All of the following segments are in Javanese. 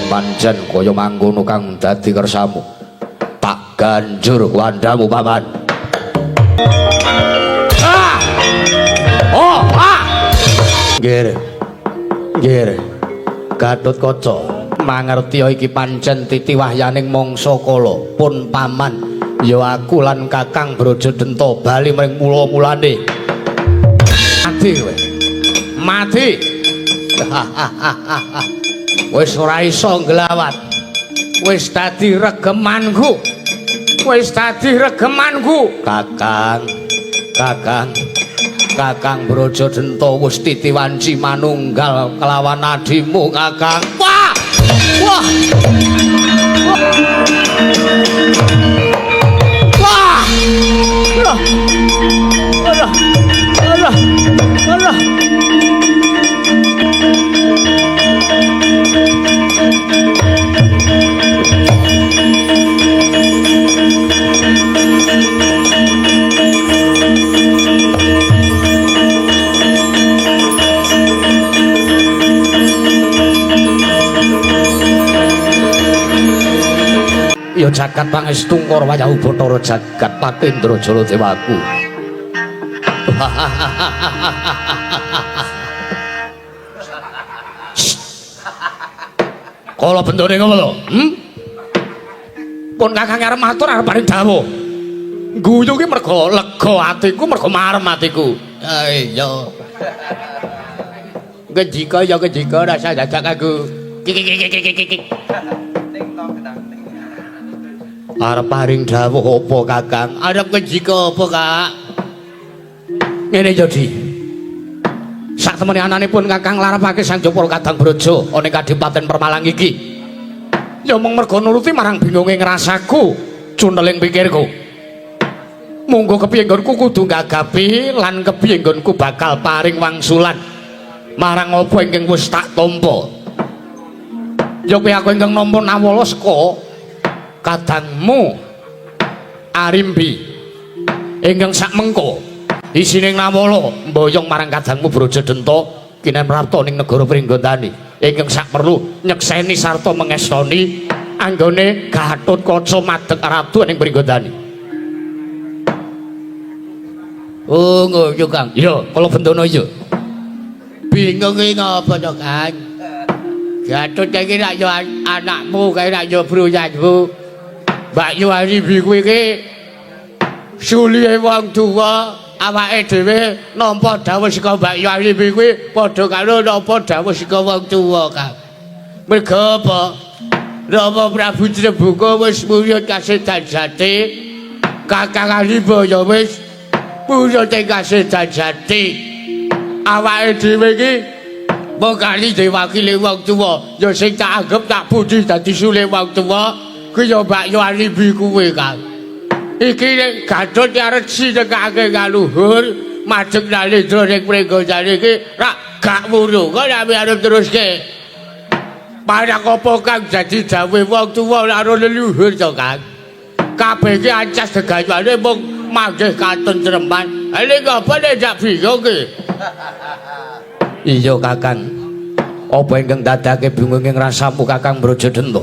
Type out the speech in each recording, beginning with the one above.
Pancen kaya mangkono kang dadi kersamu. Tak ganjur wandamu, Paman. Ah! Oh, ah! Nggih. Nggih. Gatotkaca, mangerti iki pancen titi wahyaning mangsa kala. Pun Paman, ya aku lan Kakang Brajadenta bali mring mula-mulane. Mati kowe. Mati. Wis ora iso nglawat. Wis dadi regemanku. Wis dadi regemanku. Kakang, Kakang, Kakang Brajadenta wis titi wanci manunggal kelawan adimu, Kakang. Wah! Wah! Wah! Alah! Alah! Alah! Alah! Ya jagat pangestu Kara Wayahu Bathara jagat Patendra Jaladewaku. Kala bendone ngono lho. Hmm? Pun Kakang arep matur arep paring dawuh. Guyu ki mergo lega atiku, mergo marem atiku. Ah iya. Ngendika ya ngendika rasa dadak aku. Kik. Arep paring dawuh apa, Kakang? Arep ngendika apa, Kak? Ngene ya, Di. Sak temene anane pun Kakang larapake Sang Jepara Kadang Braja ana ing Kadipaten Permalang iki. Ya mung mergo nuruti marang bingunge ngrasaku, cunteling pikirku. Munggo kepiye nggonku kudu gagapi lan kepiye nggonku bakal paring wangsulan marang apa ingkang wis tak tampa. Ya kuwi aku ingkang nampa nawala saka kadangmu Arimbi ingkang sak mengko isine nawala mboyong marang kadangmu Brajadenta kinen prapta ning negara Pringgondani ingkang sak perlu nyekseni sarta mengestoni anggone Gatotkaca madeg ratu ning Pringgondani. Oh ngono, Kang. Iya, kala bendana iya. Bingung iki ngapa to, Kang? Gatot iki rak yo anakmu, kae rak yo bruyanmu. Mbak Yu Arimbi kuwi iki sulihe wong tuwa, awake dhewe nampa dawuh saka Mbak Yu Arimbi kuwi padha karo nampa dawuh saka wong tuwa, Kang. Mergo apa? Rama Prabu Tremboko wis muyut kasedan jati, Kakang Arimba ya wis muyut ing kasedan jati. Awake dhewe iki mung kali diwakili wong tuwa, ya sing tak anggep tak puji dadi sule wong tuwa kuwi ya Mbak Yu Arimbi kuwi, Kang. Iki nek Gatot arep sinengake kaluhur madeg nalendra ning Pringgondani iki rak gak wuru kok nek arep teruske. Parang apa kang dadi dawuhe wong tuwa karo leluhur to, Kang? Kabeh iki ancas gegayane mung manggih katentreman. Lha ngapa nek ndak bingung ki? Iya, Kakang. Apa ingkang dadake bingunge ngrasamu Kakang Brajadenta?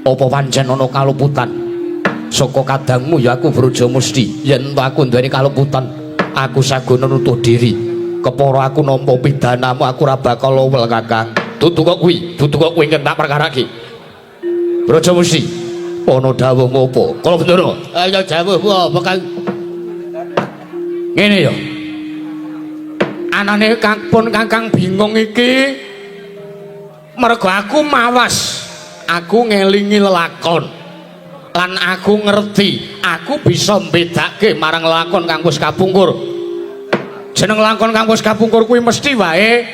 Apa pancen ana kaluputan saka kadangmu ya aku Brajamusti? Yen to aku duweni kaluputan, aku sagana nutuh diri. Kepara aku nampa pidanamu aku ora bakal lowel, Kakang. Dudu kok kuwi, dudu kok kuwi ingkang tak perkarake. Brajamusti, ana dawuhmu apa? Kala bendara. Ayo dawuhmu apa, Kang? Ngene ya. Anane pun Kakang bingung iki mergo aku mawas, aku ngelingi lelakon lan aku ngerti, aku bisa mbedake marang lelakon kang wis kapungkur. Jeneng lakon kang wis kapungkur kuwi mesti wae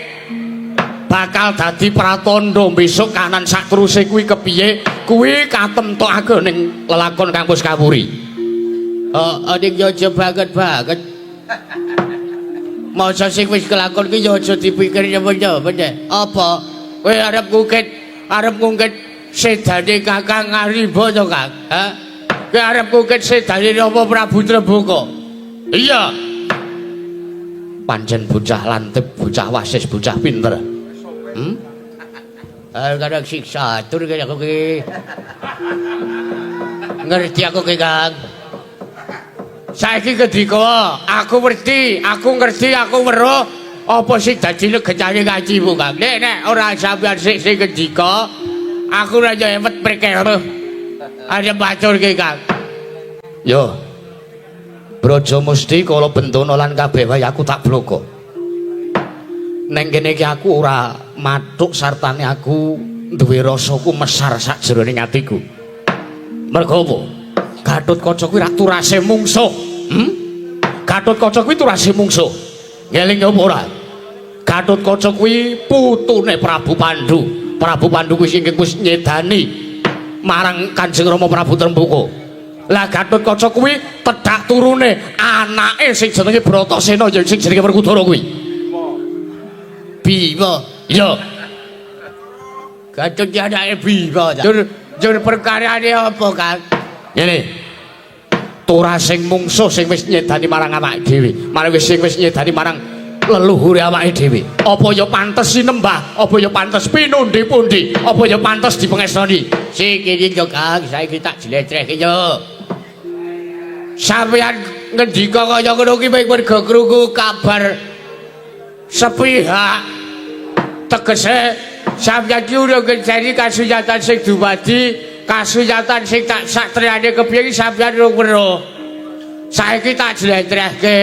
bakal dadi pratandha besok kanan sakteruse kuwi kepiye, kuwi katemtokake ning lelakon kang wis kawuri. Oh, ning yo aja banget banget. Masa sing wis kelakon ki yo aja dipikir nyemen-nyemen. Apa? Kowe arep ngungkit sedane Kakang Arimba to, Kang? Ha? Kowe arep ngungkit sedane Rama Prabu Tremboko? Iya. Pancen bocah lantip, bocah wasis, bocah pinter. Hmm? Kadang siksa atur kaya aku ki. Ngerti aku ki, Kang. Saiki ngendika, aku ngerti, aku weruh apa sing dadi legecane ngajimu, Kang. Nek nek ora sampeyan sik sing ngendika, aku ora yo ewet mreke. Arep matur ki, Kang. Yo. Braja Musti kala bentana lan kabeh wae aku tak bloko. Neng kene iki aku ora mathuk sartane aku duwe rasaku mesar sakjroning atiku. Mergo apa? Gatotkaca kuwi rak turase mungsuh. Hmm? Gatotkaca kuwi turase mungsuh. Ngeling apa ora? Gatotkaca kuwi putune Prabu Pandu. Prabu Pandu kuwi sing wis nyedani marang Kanjeng Rama Prabu Trembuka. Lah Gatotkaca kuwi tedhak turune anake sing jenenge Bratasena ya sing jenenge Werkudara kuwi. Bima. Iya. Gatut ki anake Bima ta. Jur jur perkarane apa, Kang? Ngene. Turasing mungsuh sing wis nyedani marang awake dhewe, marang wis sing wis nyedani marang leluhure awake dhewe. Apa ya pantes sinembah, apa ya pantes pinundi-pundi, apa ya pantes dipengestoni. Sing iki yo, Kang, saiki tak jletrehke yo. Sampeyan ngendika kaya ngono ki mergo krungu kabar sepihak. Tegese sampeyan ki urung ngenteni kasunyatan sing dumadi, kasunyatan sing tak satriyane kepiye iki sampeyan urung weruh. Saiki tak jlentrehke,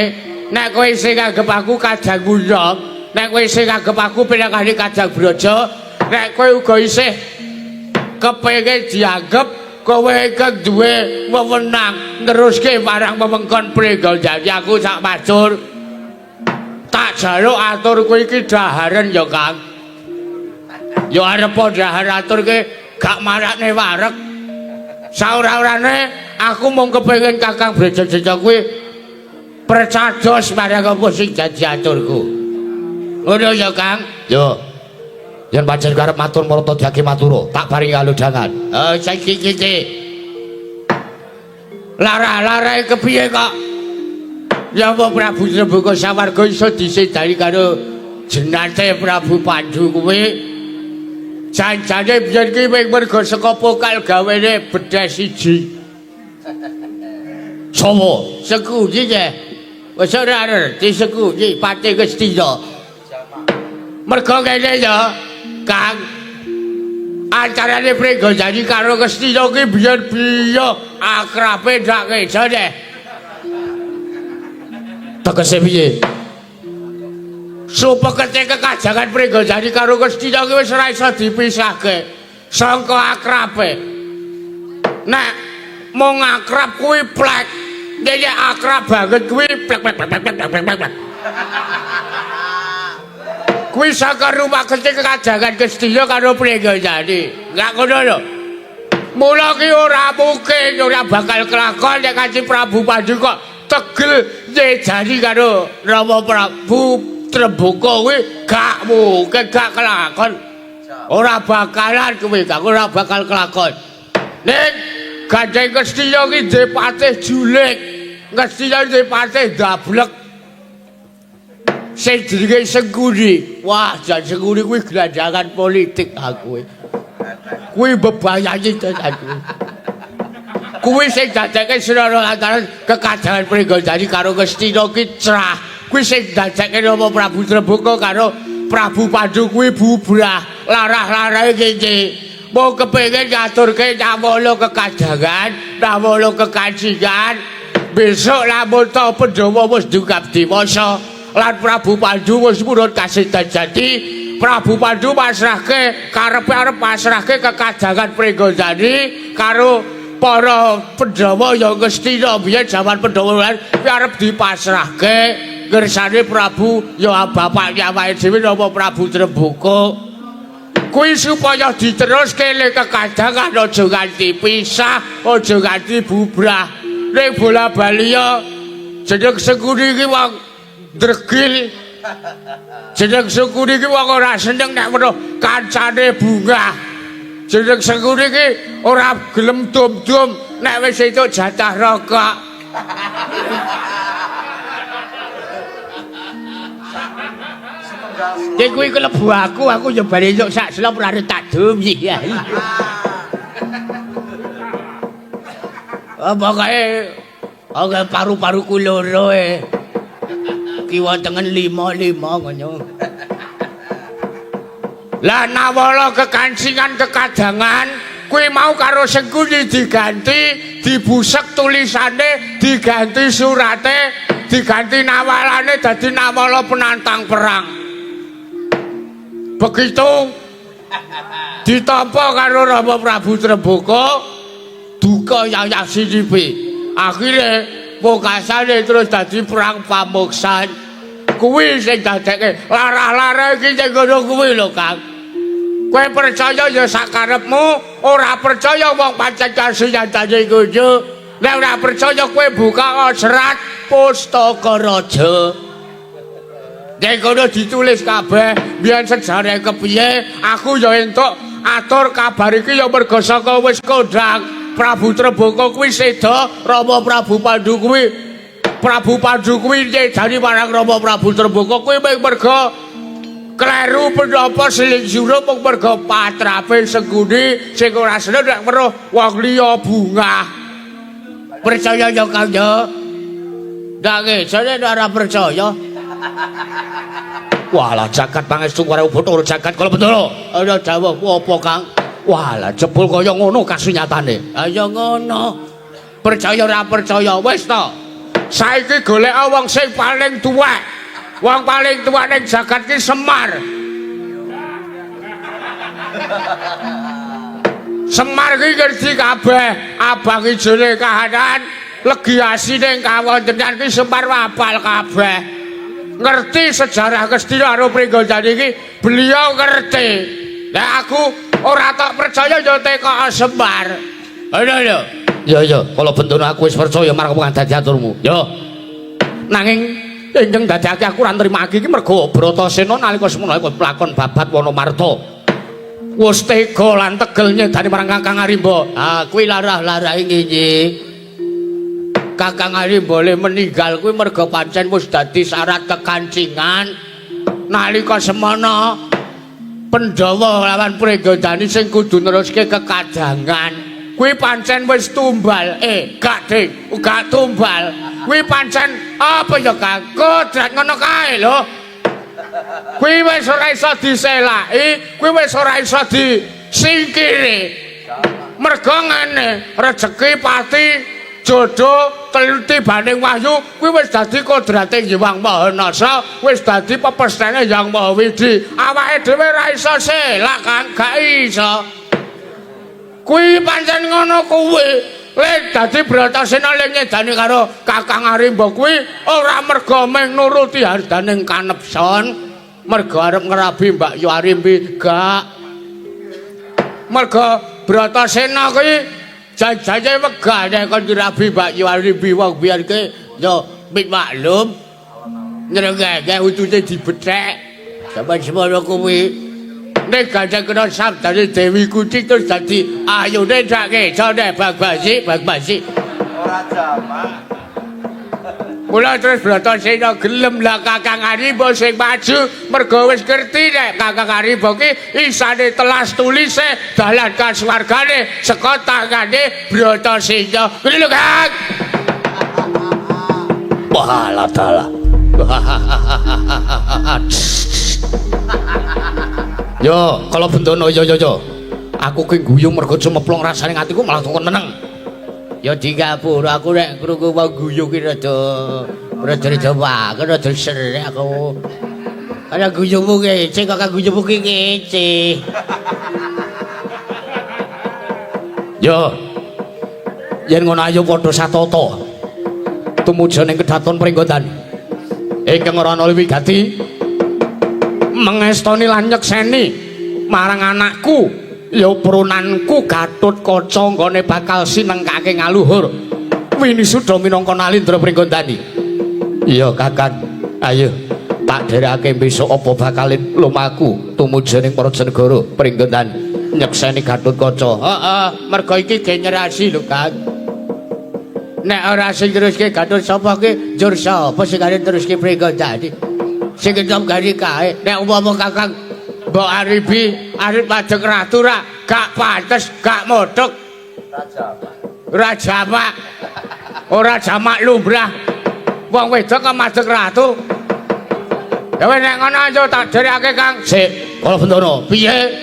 nek kowe sing nganggep aku kadang guyok, nek kowe sing nganggep aku pinangkane kadang braja, nek kowe uga isih kepengin dianggep kowe ingkang duwe wewenang neruske marang wewengkon Pringgondani, aku sak matur. Tak jaluk atur kowe iki daharen ya, Kang. Ya arep dahar atur ki gak marakne wareg. Saora-orane aku mung kepengin Kakang Brajaseja kuwi percados marang apa sing dadi aturku. Ngono ya, Kang? Yo. Yen pancen arep matur marata diake matura, tak paringi kalodhangan. Oh, saiki iki. Lara-larae kepiye kok? Ya apa Prabu Trembaka sawarga iso disedani karo jenate Prabu Pandu kuwi? Janjane biyen ki mung mergo saka pokal gawene bedhes siji. Sopo? Sekuji ke. Wis ora ngerti sekuji pati Ngastina. Mergo kene ya, Kang. Antarane Pringgondani karo Ngastina ki biyen biyo akrabe ndak kejo deh. Tegese piye? Supekete kekajangan Pringgondani karo Ngastina ki wis ora iso dipisahke sangka akrabe. Nek mung akrab kuwi plek, nek akrab banget kuwi plek plek plek plek plek plek plek. Kuwi saka rumah kete kekajangan Ngastina karo Pringgondani. Enggak ngono lho. Mula ki ora mungkin ora bakal kelakon nek Kanjeng Prabu Pandu kok tegel nyejani karo Rama Prabu Trembaka kuwi gak mungkin gak kelakon. Ora bakalan kuwi, Kang, ora bakal kelakon. Ning gandeng Ngastina ki duwe patih julik. Ngastina duwe patih dablek. Sing jenenge Sengkuni. Wah, jan Sengkuni kuwi gelandangan politik aku. Kuwi bebayani tenan kuwi. Kuwi sing dadekke srana lantaran kekajangan Pringgondani karo Ngastina ki crah. Kuwi sing dadekke Rama Prabu Trembaka karo Prabu Pandu kuwi bubrah. Larah-larahe iki. Mung kepengin ngaturke nyawala kekajangan, nyawala kekajian. Besok lamun ta Pandhawa wis ndungkap dewasa lan Prabu Pandu wis purun kasedan jati, Prabu Pandu pasrahke karepe arep pasrahke kekajangan Pringgondani karo para Pandhawa ya Ngastina biyen jaman Pandhawa lan kuwi arep dipasrahke ngersane Prabu ya bapake awake dhewe napa Prabu Trembaka. Kuwi supaya diteruske le kekajangan aja nganti pisah, aja nganti bubrah. Ning bola-bali ya jeneng Sengkuni iki wong dregil. Jeneng Sengkuni iki wong ora seneng nek weruh kancane bungah. Jeneng Sengkuni iki ora gelem dum-dum nek wis entuk jatah rokok. Nek kuwi kelebu aku, aku ya bali entuk sak slop ora tak dum iki. Oh, pokoke oke paru-paruku loro e. Kiwa tengen 5-5 ngono. Lah nawala kekancingan kekadangan kuwi mau karo Sengkuni diganti, dibusek tulisane, diganti surate, diganti nawalane dadi nawala penantang perang. Begitu ditampa karo Rama Prabu Trembaka, duka yayah sinipi. Akhire pungkasane terus dadi perang pamuksan. Kuwi sing dadekke larah-larah iki sing ngono kuwi lho, Kang. Kowe percaya ya sakarepmu, ora percaya wong pancen kasunyatane ngono. Nek ora percaya kowe buka serat Pustaka Raja. Nek kono ditulis kabeh, biyen sejarahe kepiye, aku ya entuk atur kabar iki ya mergo saka wis kondhang. Prabu Trembaka kuwi seda, Rama Prabu Pandu kuwi Prabu Pandu kuwi nyedani marang Rama Prabu Trembaka kuwi mung mergo kleru menapa seling juru mung mergo patrape Sengkuni sing ora seneng nek weruh wong liya bungah. Percaya ya Kang ya? Ndak ngesone ora percaya. Walah jagat pangestu karo Bathara jagat kala Bendara. Ana dawuh apa Kang? Walah jebul kaya ngono kasunyatane. Ha ya ngono. Percaya ora percaya wis to. Saiki golek wong sing paling tuwek. Wong paling tuwek ning jagat ki Semar. Semar ki ngerti kabeh abang ijone kahanan, legi asine kawontenan ki Semar apal kabeh. Ngerti sejarah Ngastina karo Pringgondani iki beliau ngerti. Lah aku ora tok percaya ya teko Semar. Ngono lho. Ya ya, kala bendana aku wis percaya marang dadi aturmu. Ya. Nanging ingkang dadekake aku ora nrimake iki mergo Bratasena nalika semono lakon babat Wanamarta. Wis tega lan tegel nyedani marang Kakang Arimba. Ah, kuwi larah-larahe ngene. Kakang Arimba le meninggal kuwi mergo pancen wis dadi syarat kekancingan nalika semono Pandhawa lawan Pringgondani sing kudu neruske kekadangan. Kuwi pancen wis tumbal. Gak ding, gak tumbal. Kuwi pancen apa ya Kang? Kodrat ngono kae lho. Kuwi wis ora iso diselaki, kuwi wis ora iso disingkiri. Mergo ngene, rejeki pati jodoh tetibaning wahyu kuwi wis dadi kodrate Hyang Maha Nasa, wis dadi pepestene Hyang Maha Widi. Awake dhewe ora iso selak Kang, gak iso. Kuwi pancen ngono kuwi. Le dadi Bratasena le nyedani karo Kakang Arimba kuwi ora mergo mung nuruti hardaning kanepson, mergo arep ngrabi Mbak Yu Arimbi, gak. Mergo Bratasena kuwi jajane wegah nek kon dirabi Mbak Yu Arimbi wong biyen ki ya mit maklum nyrengenge utute dibethek. Sampeyan semono kuwi nek gandeng kena sabdane Dewi Kunti terus dadi ayune sak kecone bag-basi bag-basi ora jamak. Mula terus Bratasena gelem lah Kakang Arimba sing maju mergo wis ngerti nek Kakang Arimba ki isane telas tulise dalan kasuwargane saka tangane Bratasena. Kuwi lho Kang. Walah dalah. Yo, kala bendana yo yo yo. Aku ki guyu mergo cumeplung rasane atiku malah tukon meneng. Ya digapura aku nek krungu wong guyu ki rada rada wae, rada serik aku. Kana guyumu kece kok guyumu ki kece. Yo. Yen ngono ayo padha satata. Tumuju ning kedaton Pringgondani. Ingkang ora ana wigati mengestoni lan nyekseni marang anakku ya prunanku Gatotkaca nggone bakal sinengkake ngaluhur winisuda minangka Nalindra Pringgondani. Iya Kakang, ayo tak dherekake besok apa bakal lumaku tumuju ning Prajanegara Pringgondani nyekseni Gatotkaca. Heeh, mergo iki generasi lho Kang. Nek ora sing teruske Gatot sapa ki njur sapa sing arep teruske Pringgondani? Sing enom gari kae. Nek umpama Kakang Mbok Aribi arep madheg ratu ra gak pantes, gak modhek. Ora jamak. Ora jamak lumrah. Wong wedok kok madheg ratu. Ya wis nek ngono aja tak dherekake Kang. Sik, Kala Bendana, Piye?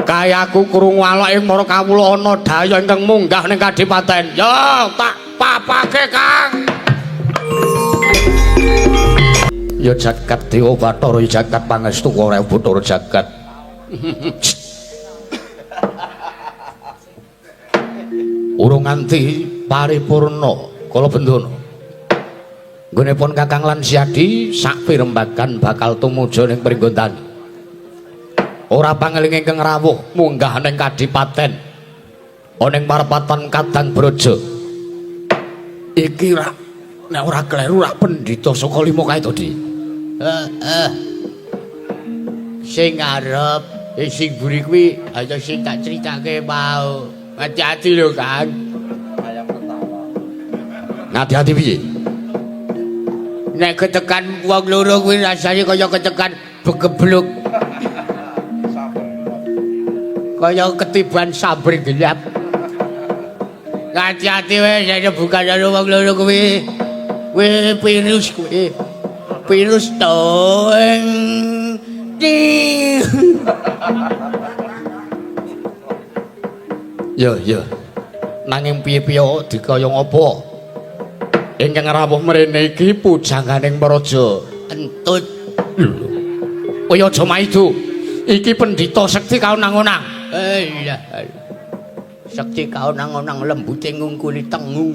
Kaya aku krungu alok ing para kawula ana daya ingkang munggah ning kadipaten. Yo, tak papake Kang. Ya jagat Dewa Bathara, ya jagat pangestu ora Bathara jagat. Urung nganti paripurna Kala Bendana. Nggonipun Kakang lan Siadi sak pirembagan bakal tumuju ning Pringgondani. Ora pangeling ingkang rawuh munggah ning kadipaten. Ana ing parepatan Kadang Braja. Iki rak nek ora kleru rak pendhita saka lima kae to, Di. Heeh. Sing arep, sing mburi kuwi aja sing tak critake mau. Hati-hati lho, Kang. Ayam ketawa. Ngati-ati piye? Nek ketekan wong loro kuwi rasane kaya ketekan begebluk. Kaya ketiban saber gelap. Hati-hati wis nek bukan karo wong loro kuwi. Kuwi virus kuwi. Virus toeng. Di. Ya, ya. Nanging piye-piye dikaya ngapa? Ingkang rawuh mrene iki pujanganing praja. Entut. Lho. Kowe aja maido. Iki pendhita sekti kaunang-unang. Iya. Sekti kaunang-unang lembute ngungkuli tengu.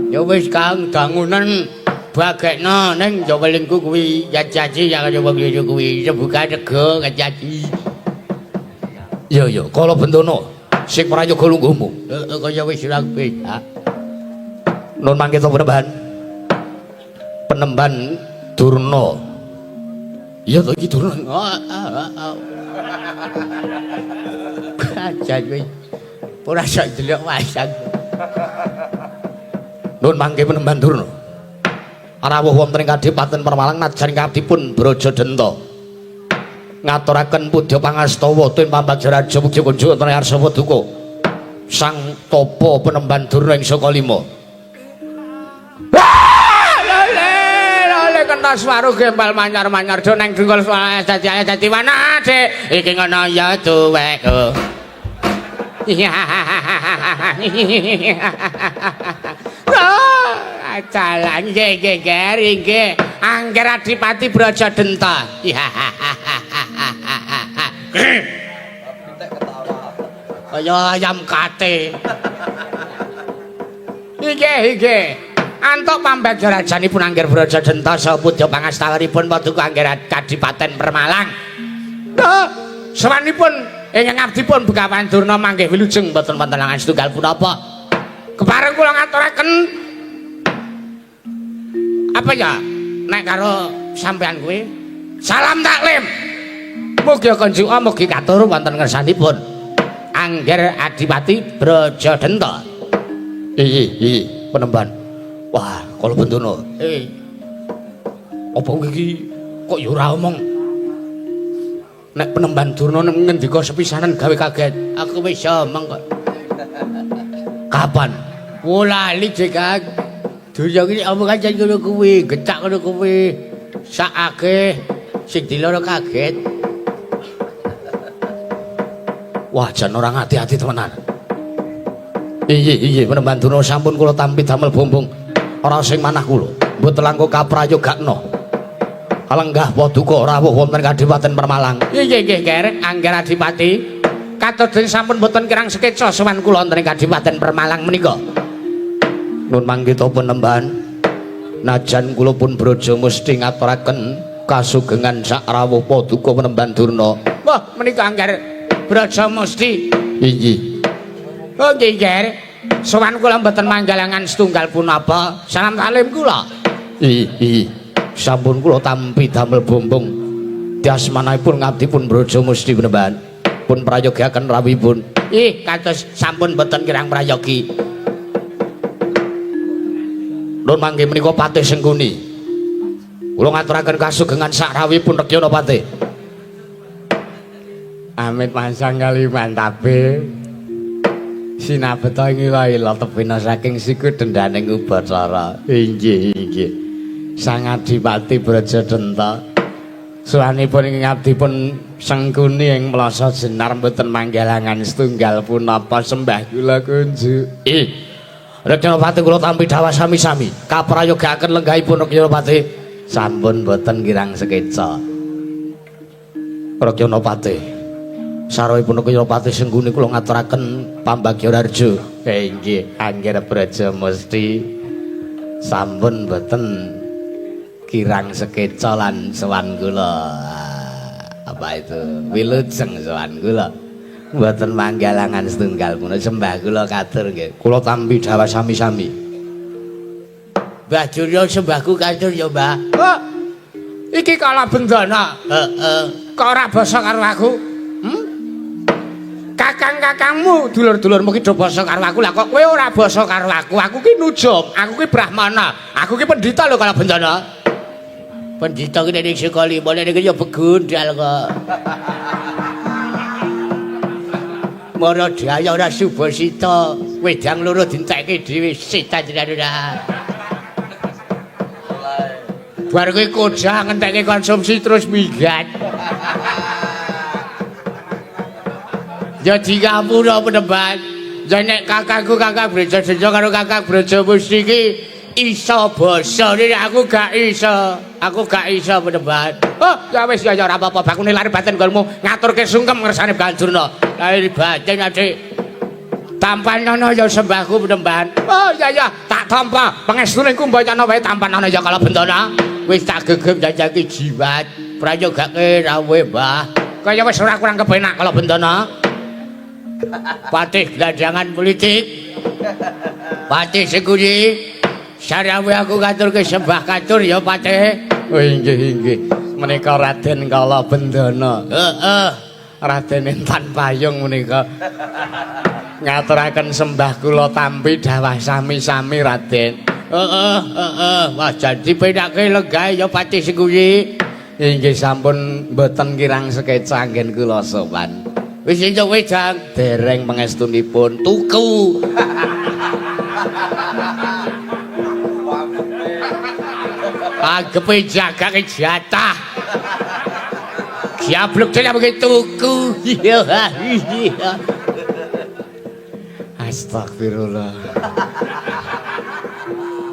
Ya wis Kang, dangunen bagekno ning ya welingku kuwi jaji ya kaya wong liya kuwi sebuka rega jaji. Ya, ya, Kala Bendana sing prayoga lungguhmu. Heeh, kaya wis ora beda. Nun mangke to penemban. Penemban Durna. Iya to iki Durna. Heeh. Aja wis. Ora sak delok wayang. Nun mangke penemban Durna. Rawuh wonten ing Kadipaten Permalang najan kabdipun Braja Denta. Ngaturaken pudya pangastawa tun pambagja raja mugi kunjuk wonten ing arsa paduka. Sang Tapa Penemban Durna ing saka lima. Lele, lele kentas waru gembal manyar-manyar do neng dengkul dadi dadi mana Dik? Iki ngono ya tuwekku. Acalan nggih nggih nggih nggih. Angger Adipati Braja Denta. Pitik ketawa. Kaya ayam kate. Nggih nggih. Antuk pambagja rajanipun Angger Braja Denta saha pudya pangastawanipun paduka Angger Kadipaten Permalang. Sawanipun ingkang abdipun Begawan Durna manggih wilujeng boten wonten langan setunggal punapa. Kepareng kula ngaturaken apa ya nek karo sampean kuwi salam taklim. Mugi kunjuka mugi katur wonten ngersanipun Angger Adipati Braja Denta. Iya, iya, penemban. Wah, Kala Bendana. Apa iki kok ya ora omong? Nek penemban Durna ngendika sepisanan gawe kaget. Aku wis omong kok. Kapan? Wo lali Dik Kang. Durya iki omong aja ngono kuwi, gecak ngono kuwi. Sakake sing diloro kaget. Wah, jan ora ngati-ati temenan. Iya, iya, penemban Durna sampun kula tampi damel bombong. Ora sing manah kula. Mboten langkung kaprayogakno. Kalenggah paduka rawuh wonten Kadipaten Permalang. Nggih nggih Ger, Angger Adipati. Kados sampun mboten kirang sekeca sowan kula wonten ing Kadipaten Permalang menika. Nun manggita penemban. Najan kula pun braja mesti ngaturaken kasugengan sak rawuh paduka penemban Durna. Wah, menika Angger Braja Musti. Inggih. Oh nggih Ger. Sowan kula mboten manggalangan setunggal punapa. Salam salim kula. Iya. Sampun kula tampi damel bombong. Diasmanipun ngabdipun Braja Musti penemban. Pun prayogiaken rawuhipun. Ih, kados sampun mboten kirang prayogi. Nun mangke menika Patih Sengkuni. Kula ngaturaken kasugengan sakrawuhipun Rekyana Patih. Amit masang kalimantabe. Sinabeta ing ila-ila tebina saking siku dendaning ubacara. Inggih, inggih. Sang Adipati Brajadenta. Suwanipun ing ngabdipun Sengkuni ing Mlasa Jenar mboten manggalangan setunggal punapa sembah kula kunjuk. Ih. Rekyana Patih kula tampi dhawah sami-sami. Kaprayogaaken lenggahipun Rekyana Patih. Sampun boten kirang sekeca. Rekyana Patih. Sarawuhipun Rekyana Patih Sengkuni kula ngaturaken pambagya raharja. Inggih, Angger Braja Musti sampun boten kirang sekeca lan sowan kula. Apa itu? Wilujeng sowan kula. Mboten manggalangan setunggal punapa sembah kula katur nggih. Kula tampi dhawah sami-sami. Mbah Juryo sembahku katur ya, Mbah. Oh, iki kala bendana. Heeh. Kok ora basa karo aku? Hmm? Kakang-kakangmu, dulur-dulurmu ki do basa karo aku. Lah kok kowe ora basa karo aku? Aku ki nujum, aku ki brahmana, aku ki pendhita lho kala bendana. Pendhita ki ning Sukalima nek iki ya begundal kok. Mara daya ora subasita, wedang loro dientekke dhewe setan tenan ora. Bar kowe kojah ngentekke konsumsi terus minggat. Ya dingapura penemban. Ya nek kakangku Kakang Brajadenja karo Kakang Brajamusti iki iso basa, nek aku gak iso. Aku gak iso penemban. Oh, ya wis ya ora apa-apa, bakune lari batin nggonmu ngaturke sungkem ngersane Begawan Durna. Lahir batin adik. Tampanono ya sembahku penemban. Oh ya ya, tak tampa. Pangestune kumbayana wae tampanono ya kala bendana. Wis tak gegem jajaki jiwat. Prayogake rawuh, Mbah. Kaya wis ora kurang kepenak kala bendana. Patih gelandangan politik. Patih Sengkuni. Sarawe aku ngaturke sembah katur ya Patih. Oh inggih inggih. Menika Raden Kala Bendana. Heeh. Raden Intan Payung menika ngaturaken sembah kula tampi dhawah sami-sami Raden. Heeh, heeh. Wah janji penake lenggahe ya Patih Sengkuni. Inggih sampun mboten kirang sekeca anggen kula sowan. Wis entuk wedang dereng pangestunipun tuku. Anggepe jagake jatah. Diablek dhewe mengke tuku. Iya. Astagfirullah.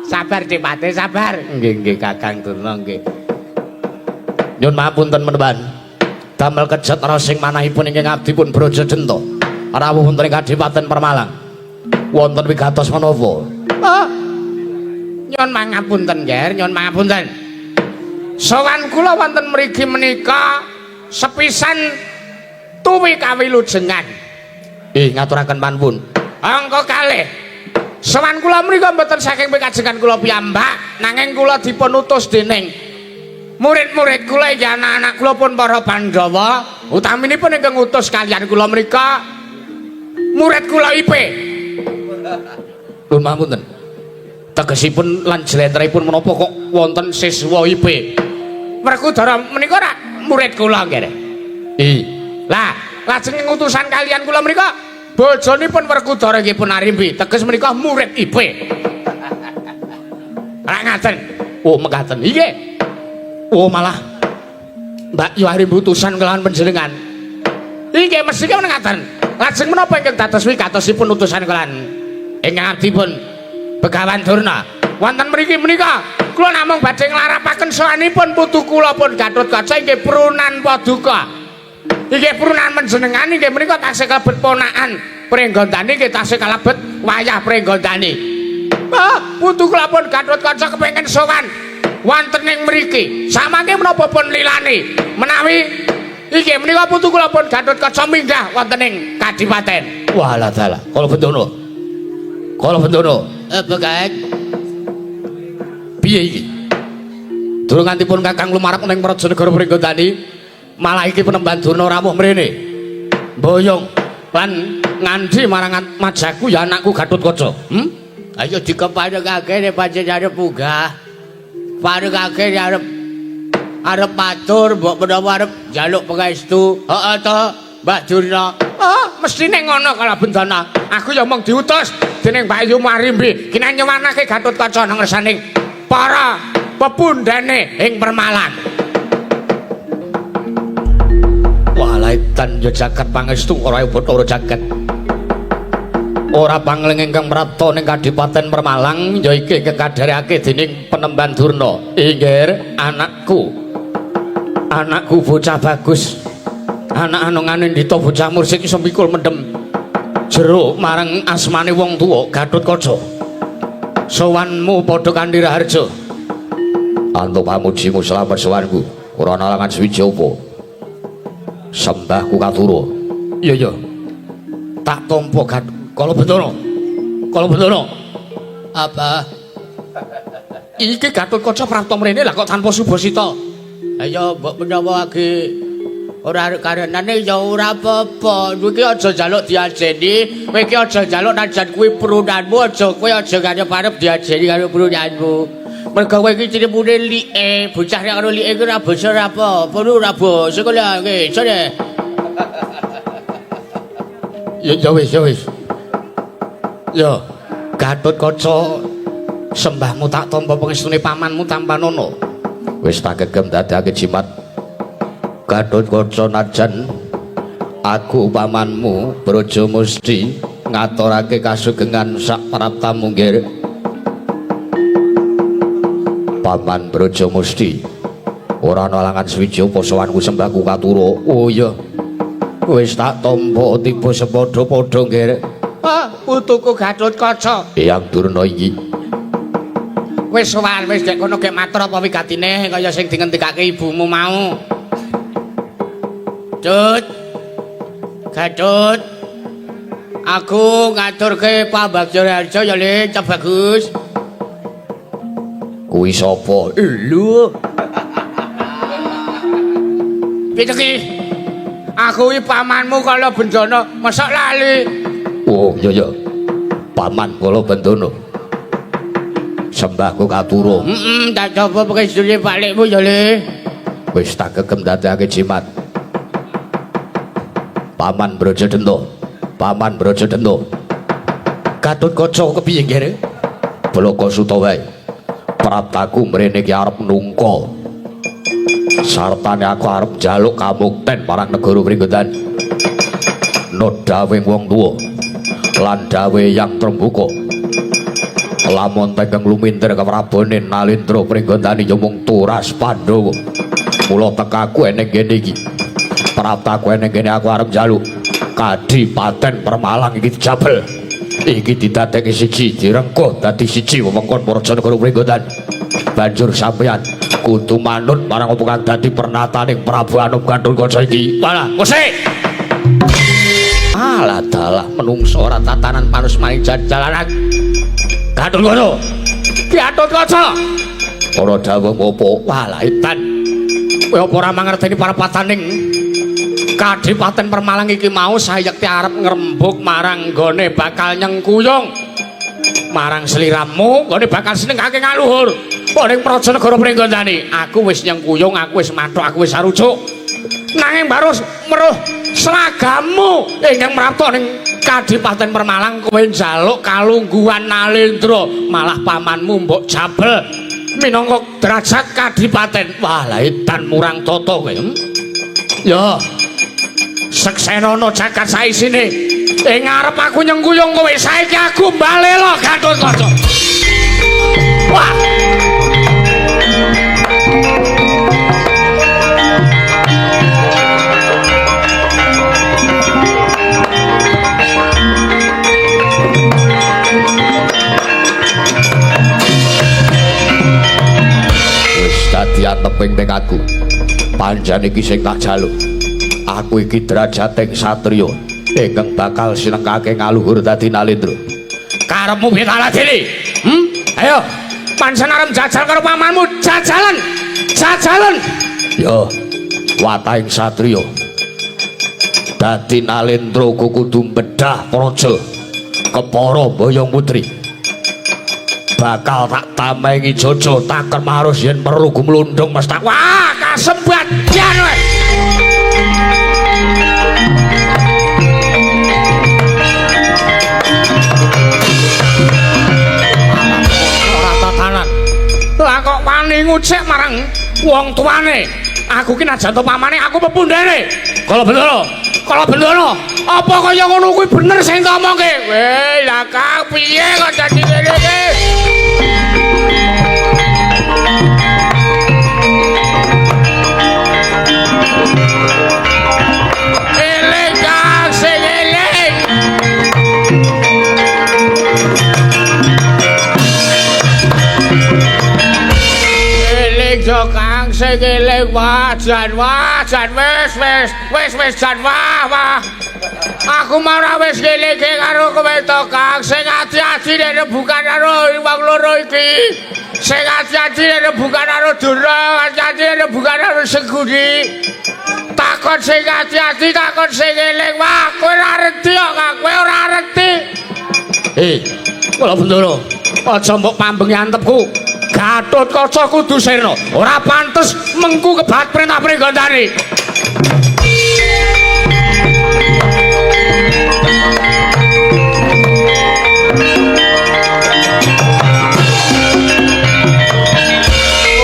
Sabar Dik Patih, sabar. Nggih nggih Kakang Durna nggih. Nyun mapunten menemban. Damel kejet rasing manahipun ingkang abdipun Brajadenta. Rawuh wonten ing Kadipaten Permalang. Wonten wigatos menapa? Oh. Nyun mangapunten, Nger, nyun mangapunten. Sowan kula wonten mriki menika sepisan tuwi kawilujengan. Ih, ngaturaken panuwun. Angka kalih. Sowan kula menika mboten saking pikajengan kula piyambak, nanging kula dipun utus dening murid-murid kula iki anak-anak kula pun para Pandhawa, utaminipun ingkang ngutus kaliyan kula menika murid kula IP. Lho mapunten. Tegesipun lan jlentrehipun menapa kok wonten siswa IP? Werkudara menika ora murid kula nggih. Ih. Lah, lajeng ngutusan kaliyan kula menika bojonipun Werkudara nggih pun Arimbi, teges menika murid IP. Ora ngaten. Oh, mekaten. Nggih. Oh, malah Mbak Yu Arimbi utusan kelawan panjenengan. Inggih mesti ngaten. Lajeng menapa ingkang dados wigatosipun utusan kelawan ingkang abdipun Begawan Durna. Wonten mriki menika kula namung badhe nglarapaken sowanipun putu kula pun Gatotkaca inggih prunan paduka. Inggih prunan panjenengan inggih menika tasih kalebet ponakan Pringgondani inggih tasih kalebet wayah Pringgondani. Ah, putu kula pun Gatotkaca kepengin sowan wonten ing mriki. Samangke menapa pun lilani menawi inggih menika putu kula pun Gatotkaca minggah wonten ing kadipaten. Walah dalah, kala bendana. Kala bendana. Begawan. Piye iki? Durung ngantipun Kakang lumarep ning Praja Negara Pringgondani, malah iki penemban Durna rawuh mrene. Mboyong lan ngandhi marang majaku ya anakku Gatotkaca. Hmm? Ayo dikeparengake nek pancen arep munggah. Parengake arep Arep matur mbok menawa arep njaluk pangestu. Heeh to, Mbah Durna. Oh, mestine ngono Kalabendana. Aku ya mung diutus dening Mbak Yu Marimbi. Kina nyuwanake Gatotkaca nang ngersaning para pepundhene ing Permalang. Walah edan ya jagat pangestu ora Bathara jagat. Ora pangling ingkang prapta ning Kadipaten Permalang ya iki ingkang kadharekake dening Penemban Durna. Inggih, anakku. Anakku bocah bagus. Anak anongane ndita bocah mursid iso mikul mendem jero marang asmane wong tuwa Gatotkaca. Sowanmu padha kanthi raharja. Antuk pamujimu slamet sowanku. Ora ana alangan suwiji apa. Sembahku katura. Iya iya. Tak tampa Gat Kalabendana. Kalabendana. Apa? Iki Gatotkaca prapta mrene lah kok tanpa subasita. Ayo mbok menawa age ora karenane ya ora apa-apa. Kowe iki aja njaluk diajeni, kowe iki aja njaluk najan kuwi prunanmu, aja kowe aja ngarep-arep diajeni karo prunanmu. Mergo kowe iki crimune like, bocah nek karo like iki ora basa ora apa-apa, ora basa kok lha ngejo deh. Ya ya wis ya wis. Ya, Gatotkaca sembahmu tak tampa pangestune pamanmu Tampanana. Wis tak gegem dadake jimat. Gatotkaca najan aku pamanmu Braja Musti ngaturake kasugengan sak praptamu nggih. Paman Braja Musti ora ana alangan suwiji apa sowanku sembahku katura. Oh iya. Wis tak tampa tiba sepadha-padha nggih. Ah, putuku Gatotkaca. Eyang Durna iki. Wis sowan wis gek kono gek matur apa wigatine kaya sing dingendikake ibumu mau. Tut. Gatut. Aku ngaturke pambagja raharja ya Le, Cak Bagus. Kuwi sapa? Lho. Piye iki? Aku iki pamanmu Kalabendana, mosok lali. Oh iya iya. Paman Kalabendana. Sembahku katura. Heeh, tak coba pangestune balikmu ya Le. Wis tak gegem dadekake jimat. Paman Brajadenta. Paman Brajadenta. Gatotkaca kepiye nggih? Blaka suta wae. Praptaku mrene iki arep nungka. Sartane aku arep njaluk kamukten marang negara Pringgodan. Nodawing wong tuwa lan dawe yang Trembuka. Lamun tengeng lumintir keprabone Nalendra Pringgondani ya mung turas Pandhawa. Mula tekaku eneng kene iki. Praptaku eneng kene aku arep njaluk Kadipaten Permalang iki dijabel. Iki didadekake siji, direngkuh dadi siji wewengkon Praja Negara Pringgondan. Banjur sampeyan kudu manut marang apa kang dadi pernataning Prabu Anom Gatotkaca iki. Walah, musik. Alah dalah menungso ora tatanan panus maring jalanan. Gatotkaca. Gatotkaca. Ora dawuh apa? Walah edan. Kowe apa ora mangerteni parapataning Kadipaten Permalang iki mau sayekti arep ngrembug marang nggone bakal nyengkuyung marang sliramu nggone bakal senengake ngaluhur ning Praja Negara Pringgondani. Aku wis nyengkuyung, aku wis mathuk, aku wis sarujuk. Nanging baru meruh seragamu ingkang mrapta ning Kadipaten Permalang kowe njaluk kalungguhan Nalendra, malah pamanmu mbok jabel minangka derajat kadipaten. Wah, lha edan murang tata kowe. Ya. Seksenono jagat saisine. Ing ngarep aku nyengkuyung kowe, saiki aku mbalela Gatotkaca. Wah. Wis dadi anteping tekadku. Panjen iki sing tak jaluk. Aku iki derajating satriya ingkang bakal sinengkake ngaluhur dadi Nalendra. Karepmu piye ta Ladini? Ayo, pancen arep jajal karo pamanmu, jajalan. Jajalan. Ya, watahing satriya. Dadi Nalendra kudu bedah praja kepara Boyong Putri. Bakal tak tamengi jojo taken marus yen perlu gumlundung mestak. Wah, Kasembadan kowe. Ora tatanan. Lah kok wani ngucek marang wong tuane. Aku ki najan to pamane aku pepundhene. Kala Bendara, Kala Bendara, apa kaya ngono kuwi bener sing tak omongke? Weh, lah Kang piye kok dadi ngene iki? Eling Kang, sing eling. Eling jo Kang, sing eling. Wah, jan wis wis wis wis jan wah wah. Aku marah wis ngelingke karo kowe to Kang, sing ati-ati nek rebukan karo wong loro iki. Sing ati-ati nek rebukan karo Durna, ati-ati nek rebukan karo Seguni. Takon sing ati-ati, takon sing eling. Wah, kowe ora reti kok, Kang, kowe ora reti. Kala Bendara, aja mbok pambengi antepku. Gatotkaca kudu sirna, ora pantes mengku kebat perintah Pringgondani.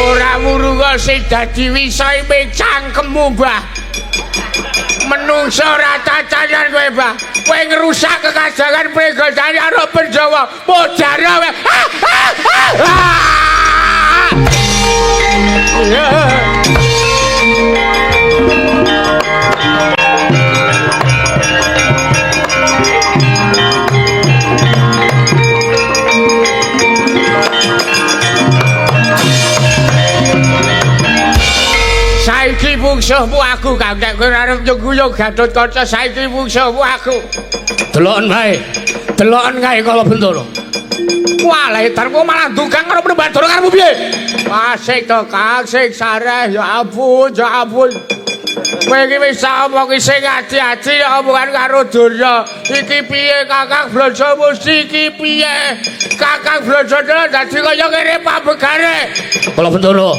Ora wurunga sing dadi wisahe cangkemmu, Mbah. Menungso ora cacanan kowe, Mbah. Kowe ngrusak kekajangan Pringgondani karo Pandhawa. Mujara kowe. Saiki mungsuhmu aku, Kang. Nek kowe arep nyengkuyung Gatotkaca, saiki mungsuhmu aku. Deloken wae. Deloken kae Kala Bendara. Walah, edanku malah ndukang karo Prembadara karepmu piye? Wah, sik to, Kang, sing sareh. Ya ampun, ya ampun. Kowe iki wis tak omongi sing ati-ati omongan karo Durna. Iki piye Kakang Blojo mesti iki piye? Kakang Blojo dadi kaya ngene pambegane. Kala Bendara.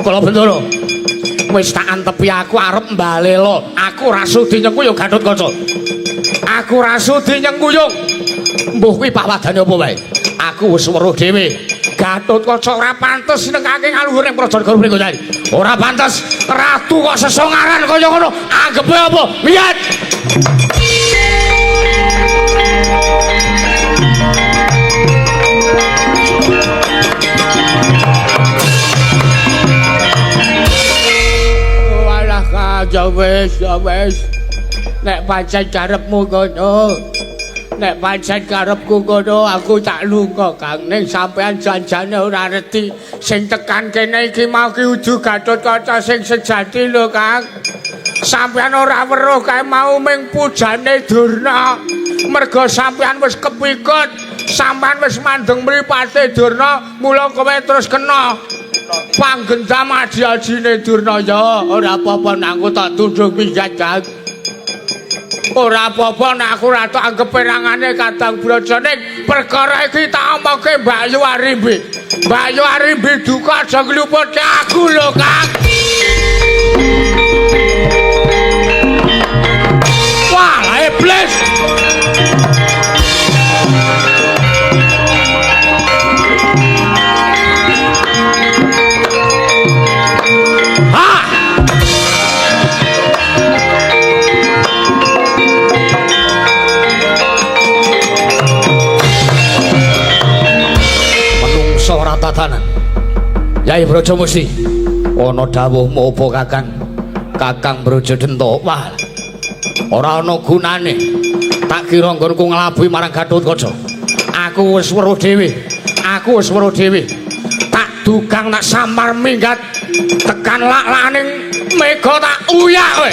Kala Bendara. Wis tak antepi aku arep mbalela. Aku ora sudi nyengkuyung Gatotkaca. Aku ora sudi nyengkuyung. Mbuh kuwi pawadane apa wae? Aku wis weruh dhewe. Gatotkaca ora pantes nengake ngaluhur ning Praja Negara Pringgondani. Ora pantes ratu kok sesongaran kaya ngono. Anggepe apa? Miyat. Walah Kang, ya wis, ya wis. Nek pancen karepmu ngono. Nek pancen karepku ngono, aku tak lunga, Kang. Ning sampean janjane ora reti sing tekan kene iki mau ki udu Gatotkaca sing sejati lho, Kang. Sampean ora weruh kae mau ming pujane Durna. Merga sampean wis kepikut, sampean wis mandeng mripate Durna, mula kowe terus kena panggendam aji-ajine Durna ya. Ora apa-apa nek aku tak tundung minggat, Kang. Ora apa-apa nek aku ora tok anggep perangane Kadang Braja ning perkara iki tak omongke Mbak Yu Arimbi. Mbak Yu Arimbi duka aja ngluputke aku lho, Kang. Wah, iblis. Ha! Ora tatanan. Yai Braja Musti, ana dawuhmu apa Kakang? Kakang Braja Denta. Wah. Ora ana gunane. Tak kira nggonku nglabuhi marang Gatotkaca. Aku wis weruh dhewe. Aku wis weruh dhewe. Tak dugang tak samar minggat tekan lak-lakaning mega tak uyak kowe.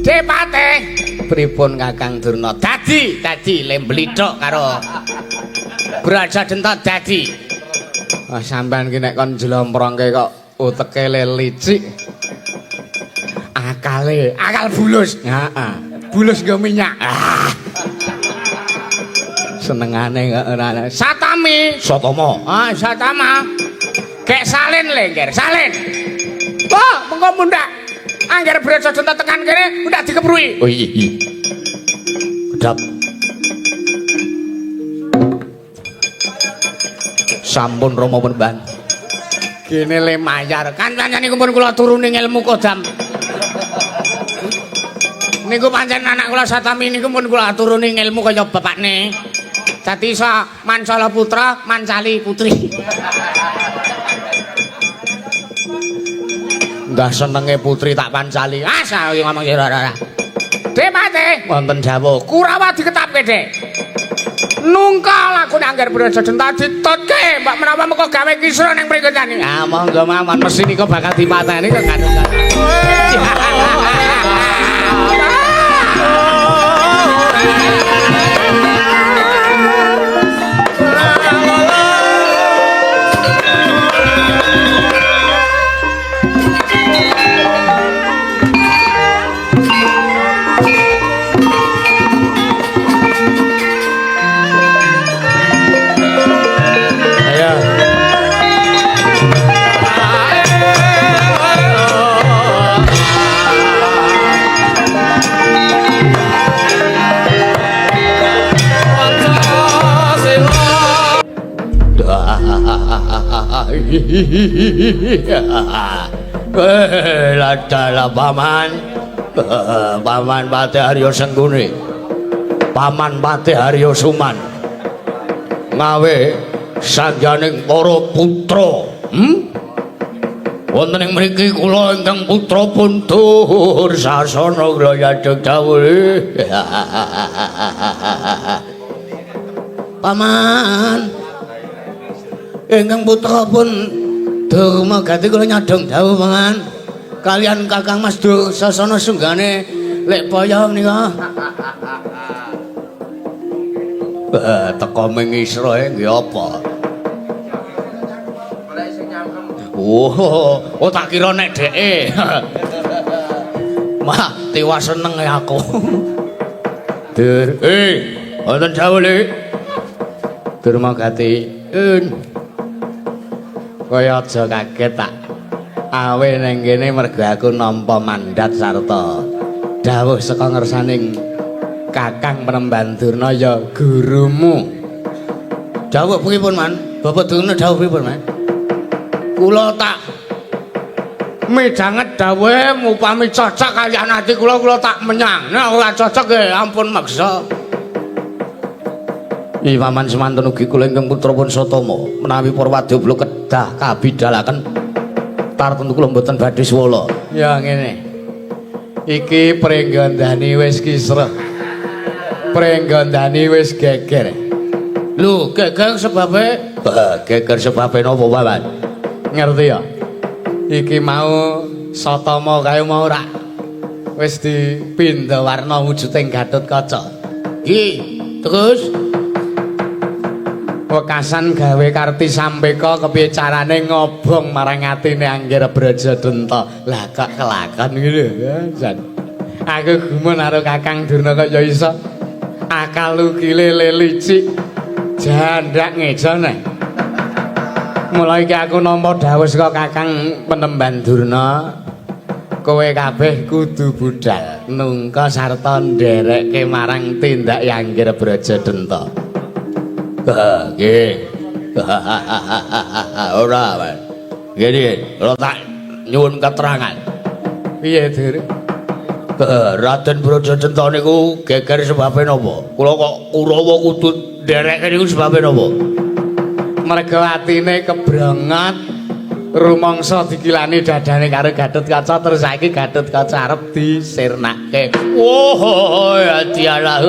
Depate pripun Kakang Durna? Dadi lem blithok karo Brajadenta dadi. Ah sampean ki nek kon jlomprongke kok uteke licik. Akale, akal bulus. Heeh. Bulus nggo minyak. Ah. Senengane kok ora. Satami, Satama. Ah, Satama. Gek salin le, Ngger, salin. Wah, mengko mundhak. Angger Brajadenta tekan kene mundhak dikepruki. Oh iya, iya. Kedap. Sampun Rama Penemban. Gene le mayar. Kancane niku pun kula turuni ilmu kodam. Niku pancen anak kula Satami niku pun kula turuni ilmu kaya bapakne. Dadi iso mancala putra, mancali putri. Ndah senenge putri tak pancali. Ah, sawi ngomong ya ora ora. Dek Pate, wonten dawuh. Kurawa diketapke, Dek. Nungka lakune Angger Brajadenta ditutke, mbak menawa mengko gawe kisra ning mrikotane. Ah, monggo mawon mesti nika bakal dipateni kok Gatotkaca. Ladalah paman, paman Patih Arya Sengkuni, paman Patih Arya Suman, ngawe sangyaning para putra. Wonten ing mriki kula ingkang putra pun Dursasana kula yadhek dawuh. Paman ingkang putra pun Durmagati kula nyadhong dawuh paman kalian Kakang Mas Dursasana sunggane Lek Boyo menika. Teka mengisrae nggih apa? Oh, oh tak kira nek dheke. Mah tiwas seneng aku. Dur, wonten dawuh Lek. Durmagati. Kaya aja kaget tak. Awe ning kene mergo aku nampa mandat sarta dawuh saka ngersaning Kakang Penemban Durna ya gurumu. Dawuh pripun, Man? Bapak Durna dawuh pripun, Man? Kula tak midhanget dawuhe upami cocok kaliyan ati kula, kula tak menyang. Nek ora cocok nggih ampun meksa. Nyi paman semanten ugi kula ingkang putra pun Satama menawi para wadya kula kedah kabidalaken tartemtu kula mboten badhe swala. Ya ngene. Iki pringgondani wis kisruh. Pringgondani wis geger. Lho, geger sebabe? Geger sebabe napa, Paman? Ngerti ya? Iki mau Satama kae mau rak wis dipindha warna wujuding Gatotkaca. Nggih, terus wekasan gawe Karti Sampeka kepiye carane ngobong marang atine Angger Brajadenta. Lah kok kelakon ngono ya, jan. Aku gumun karo Kakang Durna kok ya iso akal ukile licik jandak ngejo neh. Mulai iki aku nampa dawuh saka Kakang Penemban Durna, kowe kabeh kudu budal nungka sarta nderekke marang tindak Angger Brajadenta. Nggih. Ora, Mas. Ngene, kula tak nyuwun keterangan. Piye, Dur? Raden Brajadenta niku geger sebabe napa? Kula kok Kurawa kudu nderekke niku sebabe napa? Mergo atine kebrongot rumangsa dikilani dadane karo Gatotkaca terus saiki Gatotkaca arep disirnake. Oh, ya dialah.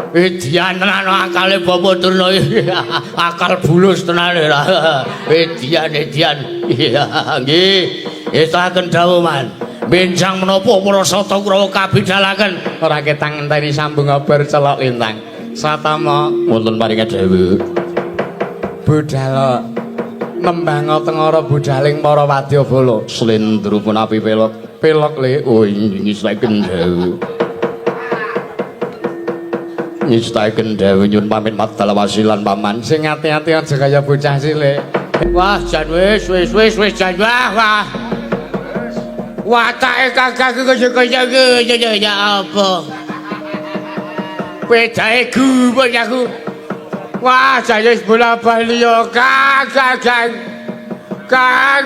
Edian tenan akale Bapak Durna. Akal bulus tenan ora. Edian edian. Nggih. Estaken dawuh, Man. Benjang menapa para sata Kurawa kabidalaken? Ora ketang ngenteni sambung obor celok lintang. Satama Wonten paringan dawuh. Budal nembang tengara budaling para wadyabala. Slendro punapi pelok. Pelok le. Oh nyistakaken dawuh. Nyistakaken dawuh nyun pamit madal wasilan paman. Sing ati-ati aja kaya bocah cilik. Wah, jan wis wis wis wis jan wah wah. Watake kakak kaya kaya ya apa. Wedahe gumun aku. Wah, jan wis bola-bali yo kakak Kang. Kang.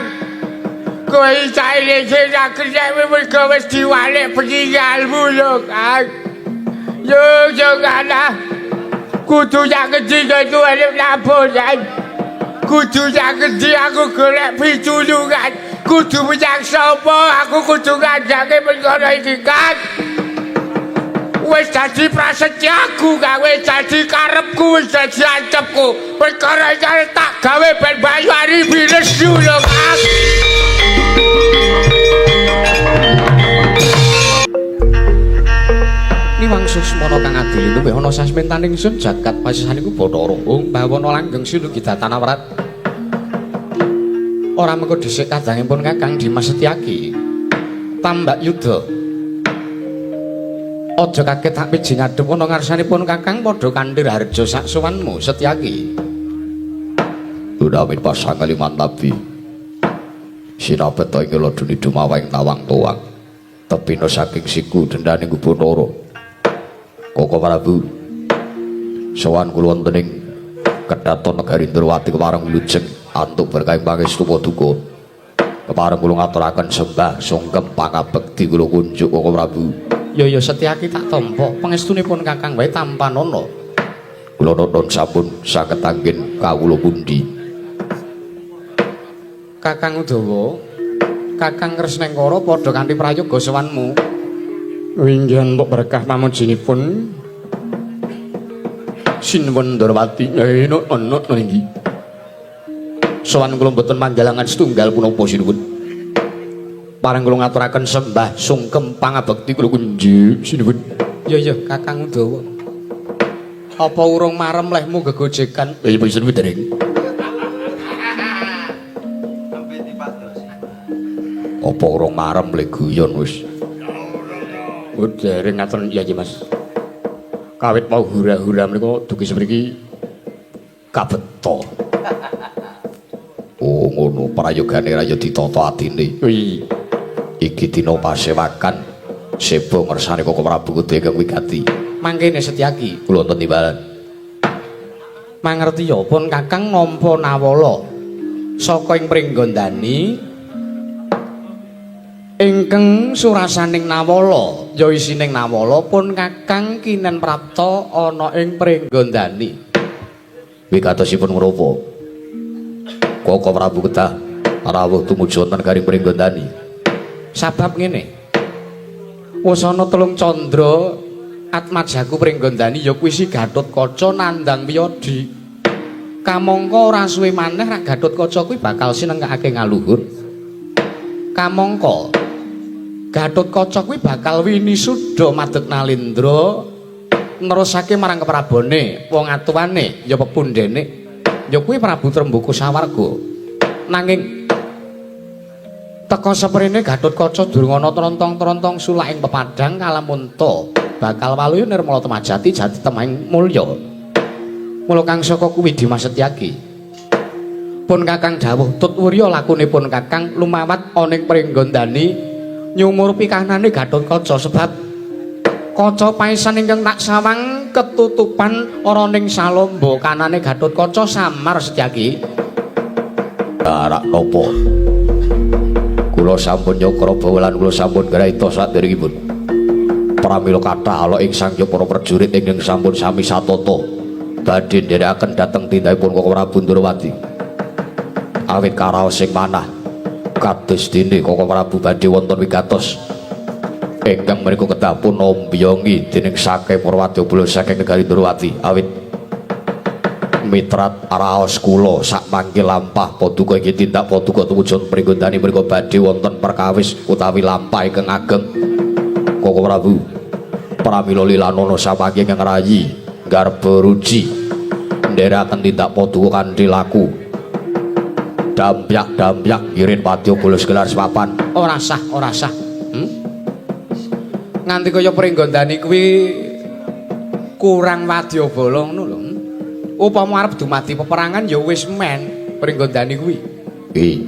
Kowe saiki sing aku mergo wis diwalik peninggalmu lho, Kang. Yo yo kana. Kudu yak ngendi tuwane laporan. Kudu yak ngendi aku golek pitulungan. Kudu menyang sapa aku kudu ngandhake perkara iki, Kang. Wis dadi prasetyaku, Kang, wis dadi karepku, wis dadi ancepku. Perkara iki tak gawe ben Bayu Aribi lesu lho, Kang. Niwang Suksmana kang adil luwih ana sasmentaning sun jagat pasisaniku Bathara Ung bawana langgeng sinugidatana wrat. Ora mengko dhisik kadangipun Kakang Dimas Setyaki. Tambak Yuda. Aja kaget tak piji ngadhep ana ngarsanipun Kakang padha kanthi harja sak sowanmu Setyaki. Gunawi pasangan liman tabi. Sinabeta ing laduni dumawang tawang tuwang. Tepina saking siku dendane Bathara. Koko Prabu sowan kula wonten ing kedhaton negari Ndrawati kepareng wilujeng antuk berkah pangestu paduka. Kepareng kula ngaturaken sembah sungkem pangabekti kula kunjuk Koko Prabu. Ya ya Setyaki tak tampa pangestunipun Kakang wae tampanana. Kula nuwun sampun saged anggen kawula pundi. Kakang Udawa, Kakang Kresnengkara padha kanthi prayoga sowanmu. Winggihan mbok berkah pamujinipun Sinuwun Ndrawati ana inggih. Sowan kula mboten manggalangan setunggal punapa sinuwun. Pareng kula ngaturaken sembah sungkem pangabekti kula kunjuk sinuwun. Ya ya Kakang Udawa. Apa urung marem lehmu gegojekan? Sinuwun dereng. Apa urung marem le guyon wis. Oh dereng ngaten iya iki Mas. Kawit mau hura-hura menika dugi semriki kabeto. Oh ngono prayogane ra ya ditata atine. Kuwi iki dina pasewakan seba ngersane Koko Prabu kudu ingkang wigati. Mangkene Setyaki kula wonten timbalan. Mangerti ya pun Kakang nampa nawala saka ing Pringgondani ingkang surasaning nawala ya isining nawala pun Kakang kinen prapta ana ing Pringgondani. Wigatosipun menapa? Koko Prabu kedah rawuh tumuju wonten garing Pringgondani. Sabab ngene. Wis ana telung candra atmajaku Pringgondani ya kuwi si Gatotkaca nandang Wiyadi. Kamangka ora suwe maneh ra Gatotkaca kuwi bakal sinengkake ngaluhur. Kamangka Gatotkaca kuwi bakal winisuda madeg Nalindra nerusake marang keprabone wong atuwane ya pepundhene ya kuwi Prabu Tremboko Sawarga. Nanging teka seprene Gatotkaca durung ana trontong-trontong sulak ing pepadang kalamunta bakal waluya nirmala temajati jati temahing mulya. Mula kang saka kuwi Dimas Setyaki pun Kakang dawuh tut wurya lakunipun Kakang lumawat ana ing Pringgondani nyumurupi kahanane Gatotkaca sebab kaca paesan ingkang tak sawang ketutupan ora ning salomba kanane Gatotkaca samar Setyaki. Arak napa? Kula sampun nyokra bawa lan kula sampun graita saderengipun. Pramila kathah ala ing sangya para prajurit ingkang sampun sami satata badhe nderekaken dhateng tindakipun Koko Prabu Ndrawati. Awit karaos sing manah kados dene Koko Prabu badhe wonten wigatos ingkang menika kedah pun ombyongi dening saking para wadyabala saking negari Ndrawati. Awit Mitrat raos kula sak mangke lampah paduka iki tindak paduka tumuju Pringgondani mriku badhe wonten perkawis utawi lampah ingkang ageng. Koko Prabu, pramila lilanana samangke ingkang rayi garba ruji ndherekaken tindak paduka kanthi laku dampyak-dampyak ngirin wadya bala segelar sepapan. Ora sah, ora sah. Nganti kaya Pringgondani kuwi kurang wadyabala ngono lho. Upama arep dumadi peperangan ya wis men Pringgondani kuwi. Nggih.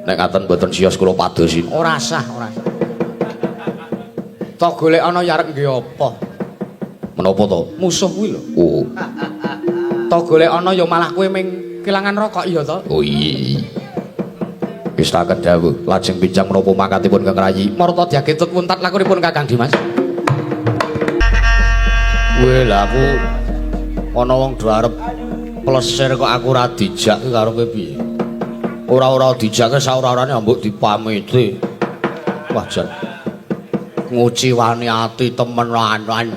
Nek ngaten mboten siyos kula padosi. Ora sah, ora sah. To golek ana ya arep nggih apa? Menapa to? Musuh kuwi lho. Oh. To golek ana ya malah kowe ming kelangan rokok iya to? Oh iya. Wis tak dawuh, lajeng pinjang menapa mangkatipun Kang Rayi? Marta diagetut wuntat lakunipun Kakang Dimas. Weh lah aku ana wong do arep plesir kok aku ora dijak ki karepe piye? Ora-ora dijake saora-orane ambuk dipamiti. Wah jan nguciwani ati temenanan.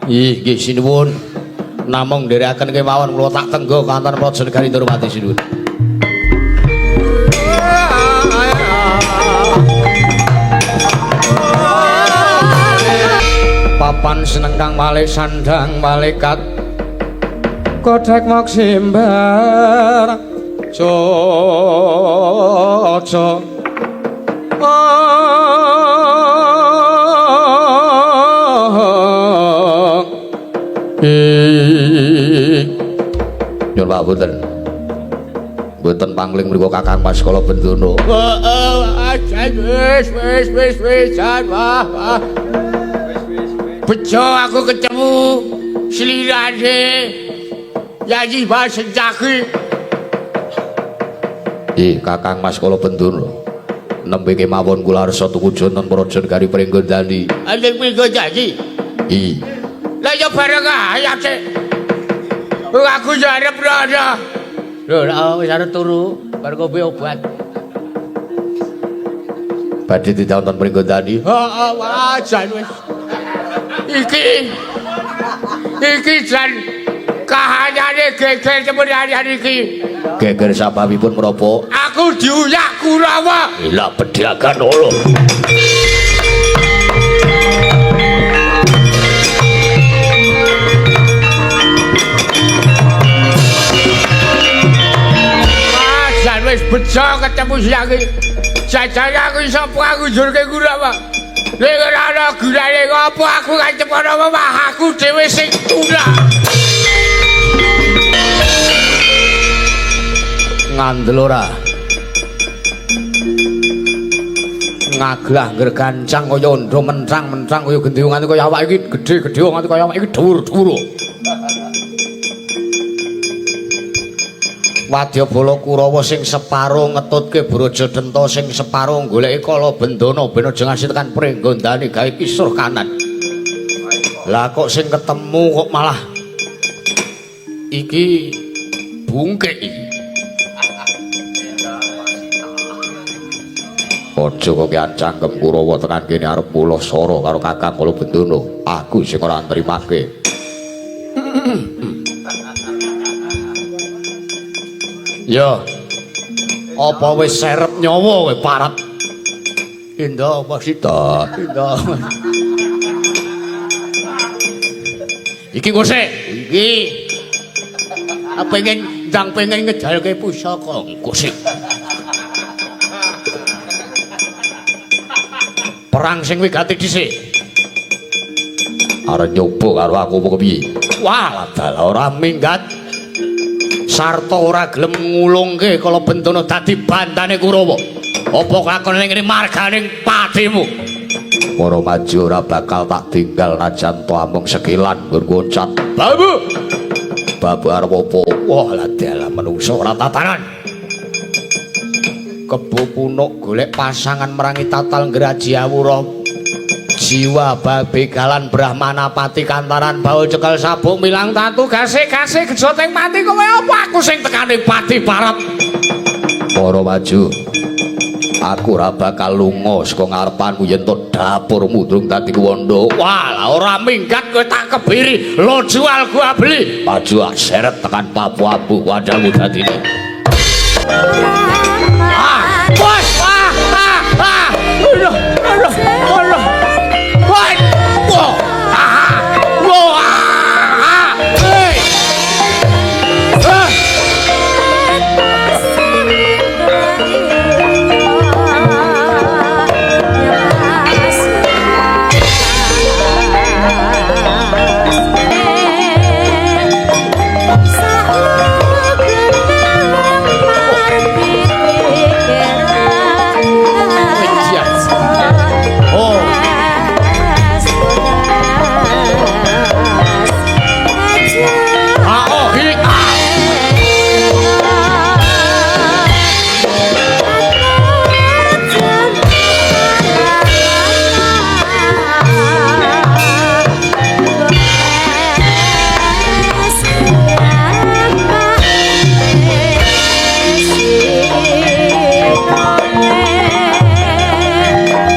Ih nggih sinuwun. Namung nderekaken kemawon kula tak tenggo kanton Praja Negari Ndorowati sinuwun. Papan senengkang malih sandang malaikat kodhek mok simbar jojo Nyuwun pangapunten. Mboten pangling mriku Kakang Mas Kala Bendana. Heeh, wis wis wis wis jan wah wah. Bejo aku ketemu slirane Yayi Basencaki. Nggih, Kakang Mas Kala Bendana. Nembe kemawon kula arsa tumuju wonten Praja Negari Pringgondani. Ning Pringgondani? Nggih. Lah ya bareng ae Cek. Aku ya arep rono. Lho, wis arep turu, bar kopi obat. Badhe tindak wonten Pringgondani. Heeh, wah jan wis. Iki jan kahanane geger temenan iki. Geger sababipun menapa? Aku diuyak Kurawa. Lah bedhagan lho. Wah, jan wis bejo ketemu siang iki. Jajane aku iso aku njurke Kurawa. Nek ora ana gunane ngopo aku kancep ana omah aku dhewe sing tuna. Ngandel ora? Ngaglah ngregancang kaya ondo mentrang-mentrang kaya gendhe nganti kaya awak iki gedhe-gedhe nganti kaya awak iki dhuwur-dhuwur. Wadyabala Kurawa sing separo ngetutke Braja Denta sing separo goleki Kala Bendana ben aja ngasih tekan Pringgondani gawe kisruh kanan. Lah kok sing ketemu kok malah iki bungkek iki. Aja kok cangkem Kurawa tekan kene arep mulah sara karo Kakang Kala Bendana. Aku sing ora nrimake. Ya. Apa wis serep nyawa kowe parat? Indah apa sita? Indah. Iki kok sik. Iki. Aku pengen ndang pengen ngejalke pusaka. Engko sik. Perang sing wigati dhisik. Arep nyoba karo aku apa kepiye? Wah, dalah ora minggat. Sarta ora gelem ngulungke Kala Bendana dadi bandane Kurawa. Apa kelakone ning ngene marganing patimu? Para maju ora bakal tak tinggal najan to amung sekilan nggon goncat. Babu. Babu arep apa? Wah, lah dalah menungso ora tatanan. Kebo punuk golek pasangan merangi tatal ngraji awura. Jiwa babegalan Brahmana pati kantaran bau cekel sabuk milang tatu gasih-gasih gejoteng mati kowe apa aku sing tekane pati parep. Para maju. Aku ora bakal lunga saka ngarepanmu yen to dapurmu durung dadi kuwanda. Wah, lah ora minggat kowe tak kebiri. Lo jual gua beli. Maju seret tekan Papua bu wadamu dadine. Ah, wah, ah, ah, ah. Aduh, aduh, aduh. Wah, wah, ah, wah, ah, hei. Ah. Oh. Ah, oh, hi, ah.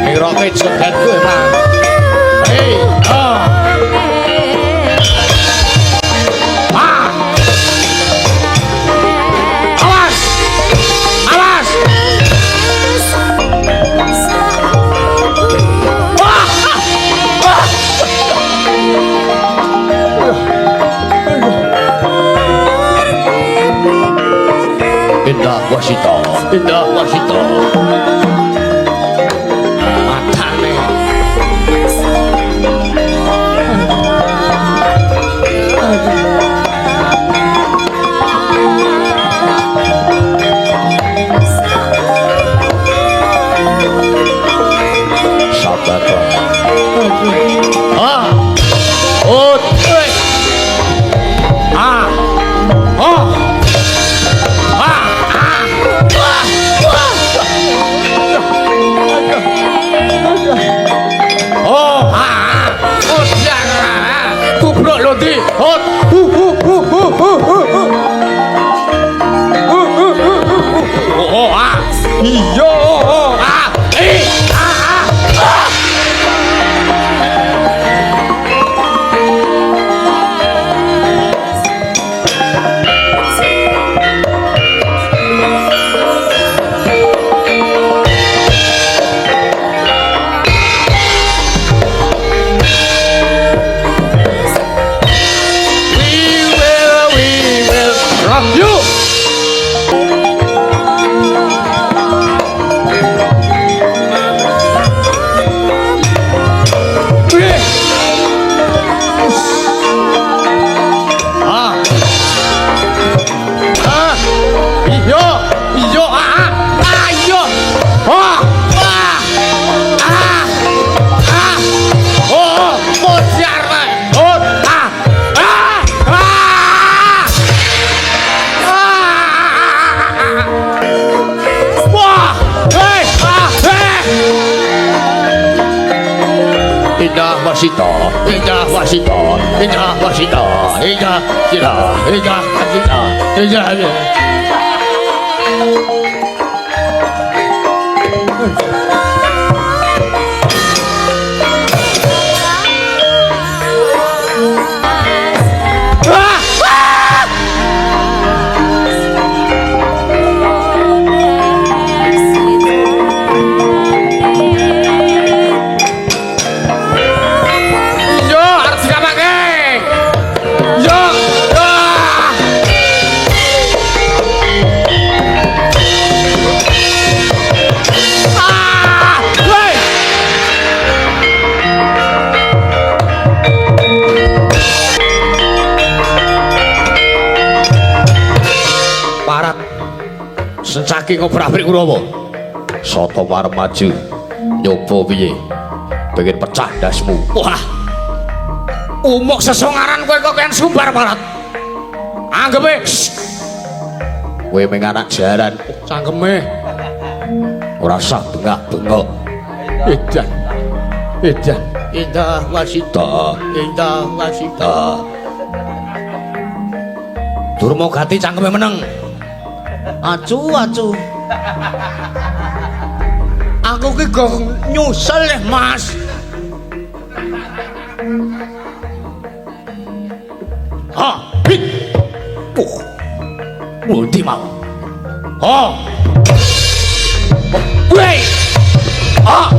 Ngiroke joget kowe, Pak. Hei, ah. Ah. Awas. Awas. Wah. Wah. Indah wasita, indah wasita. Matane. Sabar. Ah. Oh, eh. Ah. Oh. Ah. Ah. Wah. Wah. Oh, ah. Oh, jangan. Tubruk lho, Di. Oh. Hu hu hu hu hu hu. Hu hu hu hu. Oh, ah. Iya, oh, ah. Eh, ah, ah. Ah. We will rock you. Wih. Ah. Ah. Iya, iya, ah, ah. Ah, iya. Ah. Ah. Ah. Ah. Oh, modar, Pak. Oh, ah. Ah. Ah. Ah. Wah. Hei, ah, hei. Indah wasita, indah wasita, indah wasita, indah wasita, indah wasita, indah. Ah. Ah. Yo, arep dikapake. Yo. Ah. Ah. Woi. Parat. Sencaki ngobrak-abrik Kurawa. Sata warem maju. Nyoba piye? Pengen pecah ndasmu. Wah. Umuk sesongaran kowe kok kean sumbar Parat. Anggepe Kowe mung anak jaran, cangkeme ora sah bengak-bengok. Edan. Edan. Indah wasita, indah wasita. Durma gati cangkeme meneng. Acu acu. Aku ki go nyusul leh, Mas. Ha, hit. Ngendi mau? Ha. Wei. Ha.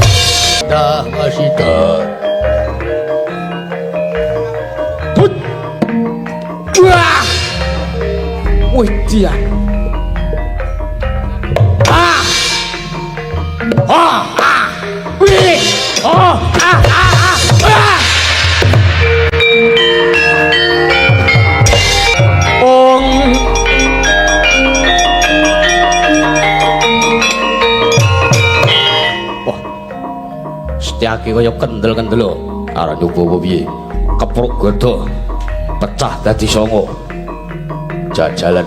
Dah wasita. Put. Wah. Wih dia. Ah. Ah. Ah. Wih. Oh. Ah. Ah. Ah. Ah. Ong. Wah. Setyaki kaya kendel-kendel lho. Arep nyoba apa piye? Kepruk godhog pecah dadi songo. Jajalan.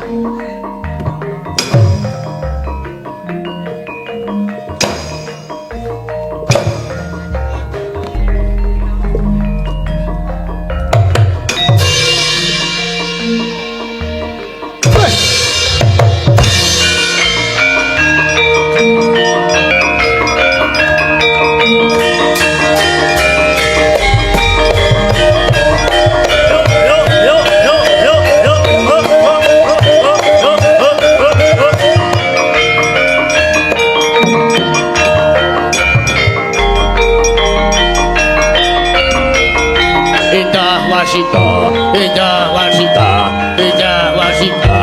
Indah wasita, indah wasita, indah wasita.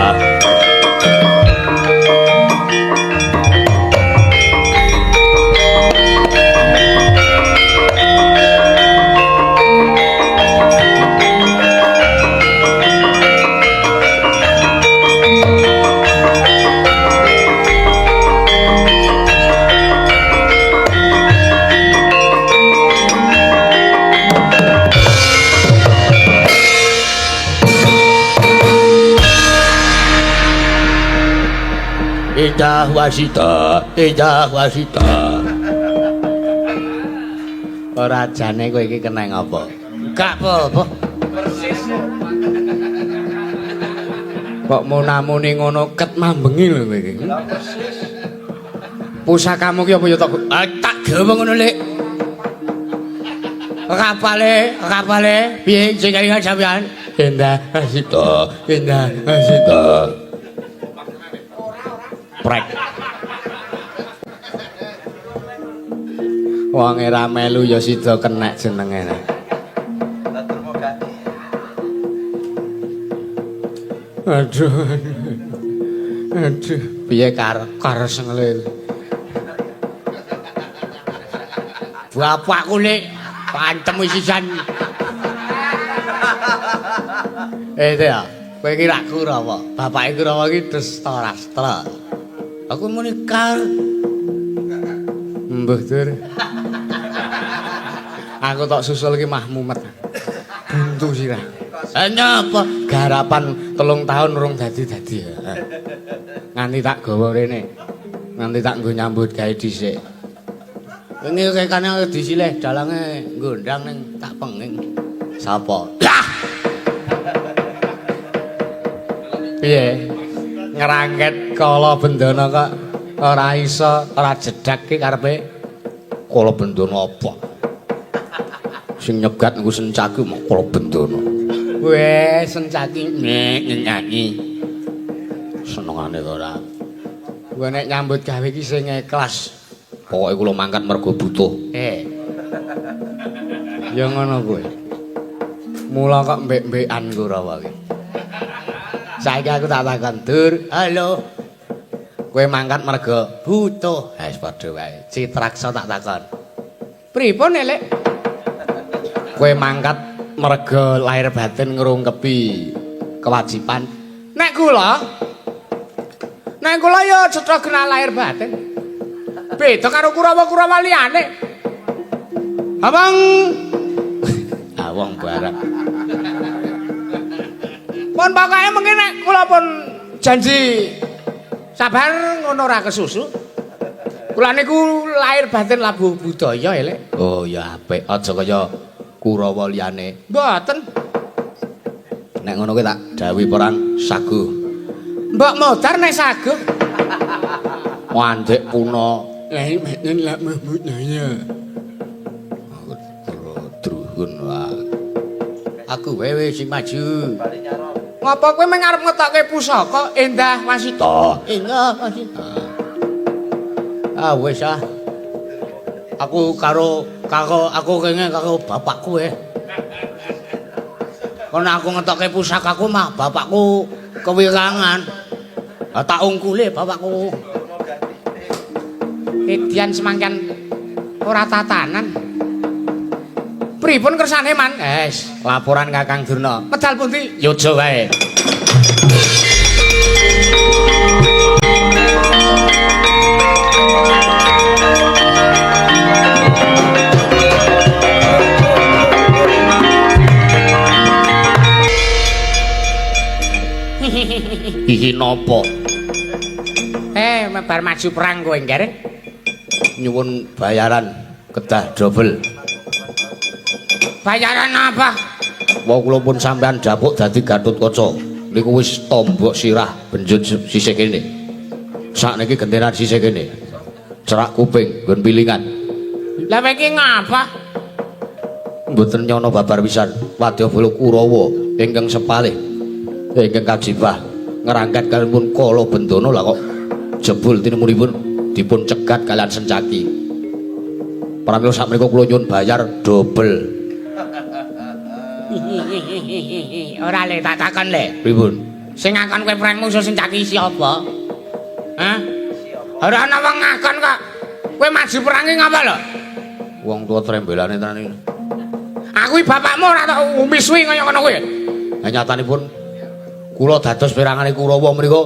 Indah wasita, indah wasita. Ora jane kowe iki kena ngapa? Gak apa-apa. Persis. Kok munamuni ngono ket mambengi lho kowe iki. Persis. Pusakamu ki apa ya tok? Ah, tak gawa ngono, Lek. Kapale, kapale, piye sing kelingan sampean? Indah wasita, indah wasita. Prek. Wong ora melu ya sida kenek jenenge. Aduh. Aduh, piye kar kar sengele. Bapakku Lek, pantem sisan. Eh ya, kowe iki rak Kurawa. Bapake Kurawa iki Destarastra. Aku muni kar. Mbuh tur. Aku tok susul iki mah mumet. Buntu sirah. Nyapa? Garapan 3 tahun urung dadi-dadi. Nganti tak gawa rene. Nganti tak nggo nyambut gawe dhisik. Wingi kekane disilih dalange ngundang ning tak penging. Sapa? Lah. Piye? Ngrangket kala bendana kok ora iso, ora jedak ki karepe. Kala bendana apa? Sing nyegat niku Sencaki mok kala bendana. Weh, Sencaki nek nyanyi. Senengane ora. Kowe nek nyambut gawe iki sing ikhlas. Pokoke kula mangkat mergo butuh. Ya ngono kowe. Mula kok mbek-mbekan Kurawa iki. Saiki aku tak takon, Dur. Halo. Kowe mangkat mergo butuh. Wis padha wae. Citraksa tak takon. Pripun, Lek? Kowe mangkat mergo lahir batin ngrungkepi kewajiban. Nek kula ya cetha genah lahir batin. Beda karo Kurawa-Kurawa liyane. Abang. Awong barang. Pun pokoke mengki nek kula pun janji sabar ngono ora kesusu. Kula niku lahir batin labuh budaya, Lek. Oh ya apik, aja kaya Kurawa liyane. Mboten. Nek ngono kuwi tak dawuhi perang saguh. Mbok modar nek saguh. Wandek puna Lah mboten lak budaya. Druhun wae. Aku wewe sing maju. Ngapa kowe meng arep ngetokke pusaka Endah Wasita? Endah Wasita. Ah wis ah. Aku karo karo aku kene karo bapakku eh. Kono aku ngetokke pusakaku mah bapakku kewirangan. Ah tak ungkule bapakku. Edian semangkan ora tatanan. Pripun kersane, Man? Es, laporan Kakang Durna. Medal pundi? Yojo wae. Iki napa? Bar maju perang kowe, Ngger. Nyuwun bayaran kedah dobel. Bayaran apa? Wong kula pun sampean dapuk dadi Gatotkaca. Niku wis tombok sirah benjut sisih kene. Sakniki gentenan sisih kene. Cerak kuping nggon pilingan. Lah kowe iki ngapa? Mboten nyono babar pisan. Wadyabala Kurawa ingkang sepalih ingkang kajibah ngrangkat kalipun Kala Bendana lah kok jebul tinemunipun dipun cegat kalian Sencaki. Pramila sakmenika kula nyuwun bayar dobel. Ora le tak takon le. Pripun? Sing ngakon kowe perang musuh Sencaki siapa? Hah? Ora ana wong ngakon kok. Kowe maju perang iki ngapa lho? Wong tuwa trembelane tenan iki. Aku iki bapakmu ora tok umiswi kaya ngono kuwi. Lah nyatanipun kula dados perangane Kurawa menika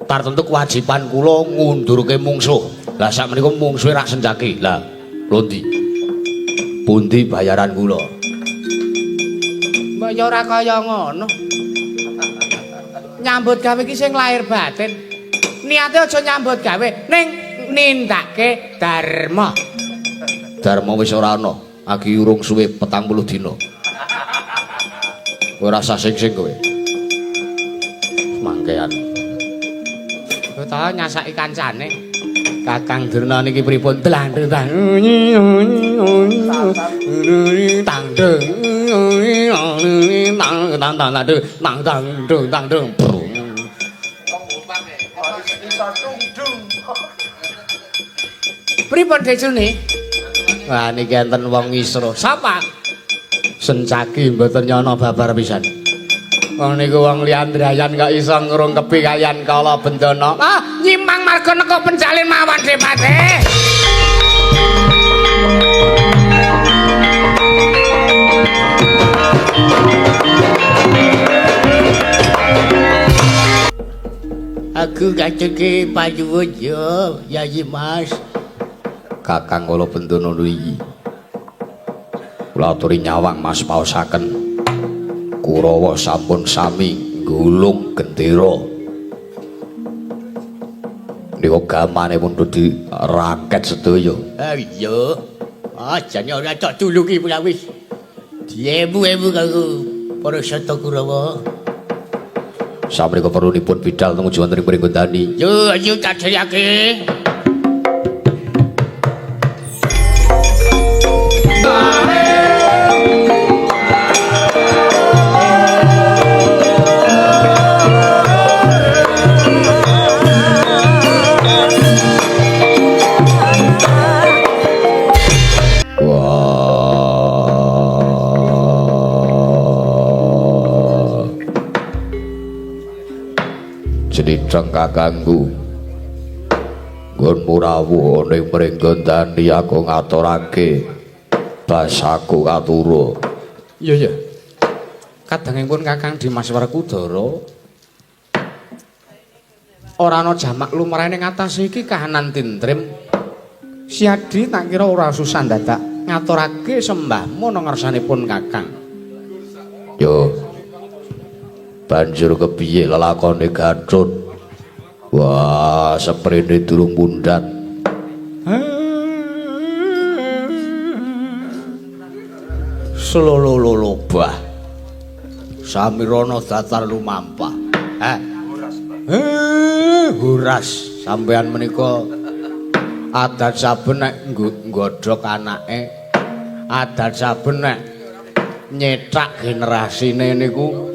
tartentu kewajiban kula ngundurke mungsuh. Lah sakmenika mungsuhe rak Sencaki. Lah pundi? Pundi bayaran kula? Mbok ya ora kaya ngono. Nyambut gawe iki sing lahir batin. Niate aja nyambut gawe ning nindake dharma. Dharma wis ora ana. Agi urung suwe 40 dina. Kowe ora usah sing-sing kowe. Mangkean. Kowe ta nyasaki kancane. Kakang Durna niki pripun? Tang tang tang tang tang tang tang tang tang. Pripun Desune? Wah niki enten wong ngisro. Sapa? Sencaki mboten nyono babar pisan. Wong niku wong liyandrayan kok iso ngrungkepi kaliyan Kala Bendana. Ah, nyimang marga neka penjalin mawon Depate. Aku kaceke panuwun yo, Yayi Mas. Kakang Kala Bendana niki. Kula aturi nyawang Mas paosaken. Kurawa sampun sami nggulung gendera. Niku gamane pun dirangket sedaya. Ah iya. Ah jane ora tak tulungi wis. Diemu-emu karo para sata Kurawa. Samrika perlunipun bidal tumuju wonten ing Pringgondani. Yo ayo tak jayake. Jlitheng kakangku nggonmu rawuh ana ing Pringgondani aku ngaturake basaku katura. Iya iya. Kadangipun Kakang Dimas Werkudara ora ana jamak lumrahe ning atase iki kahanan tintrim. Siadi tak kira ora susah dadak ngaturake sembahmu nang ngarsanipun Kakang. Yo. Banjur kepiye lelakone Gatot? Wah, seprene durung mundhat. Slolololobah. Samirana datar lumampah. Heh. Horas sampean menika Adat saben nek nggodhog anake, adat saben nek nyetak generasine niku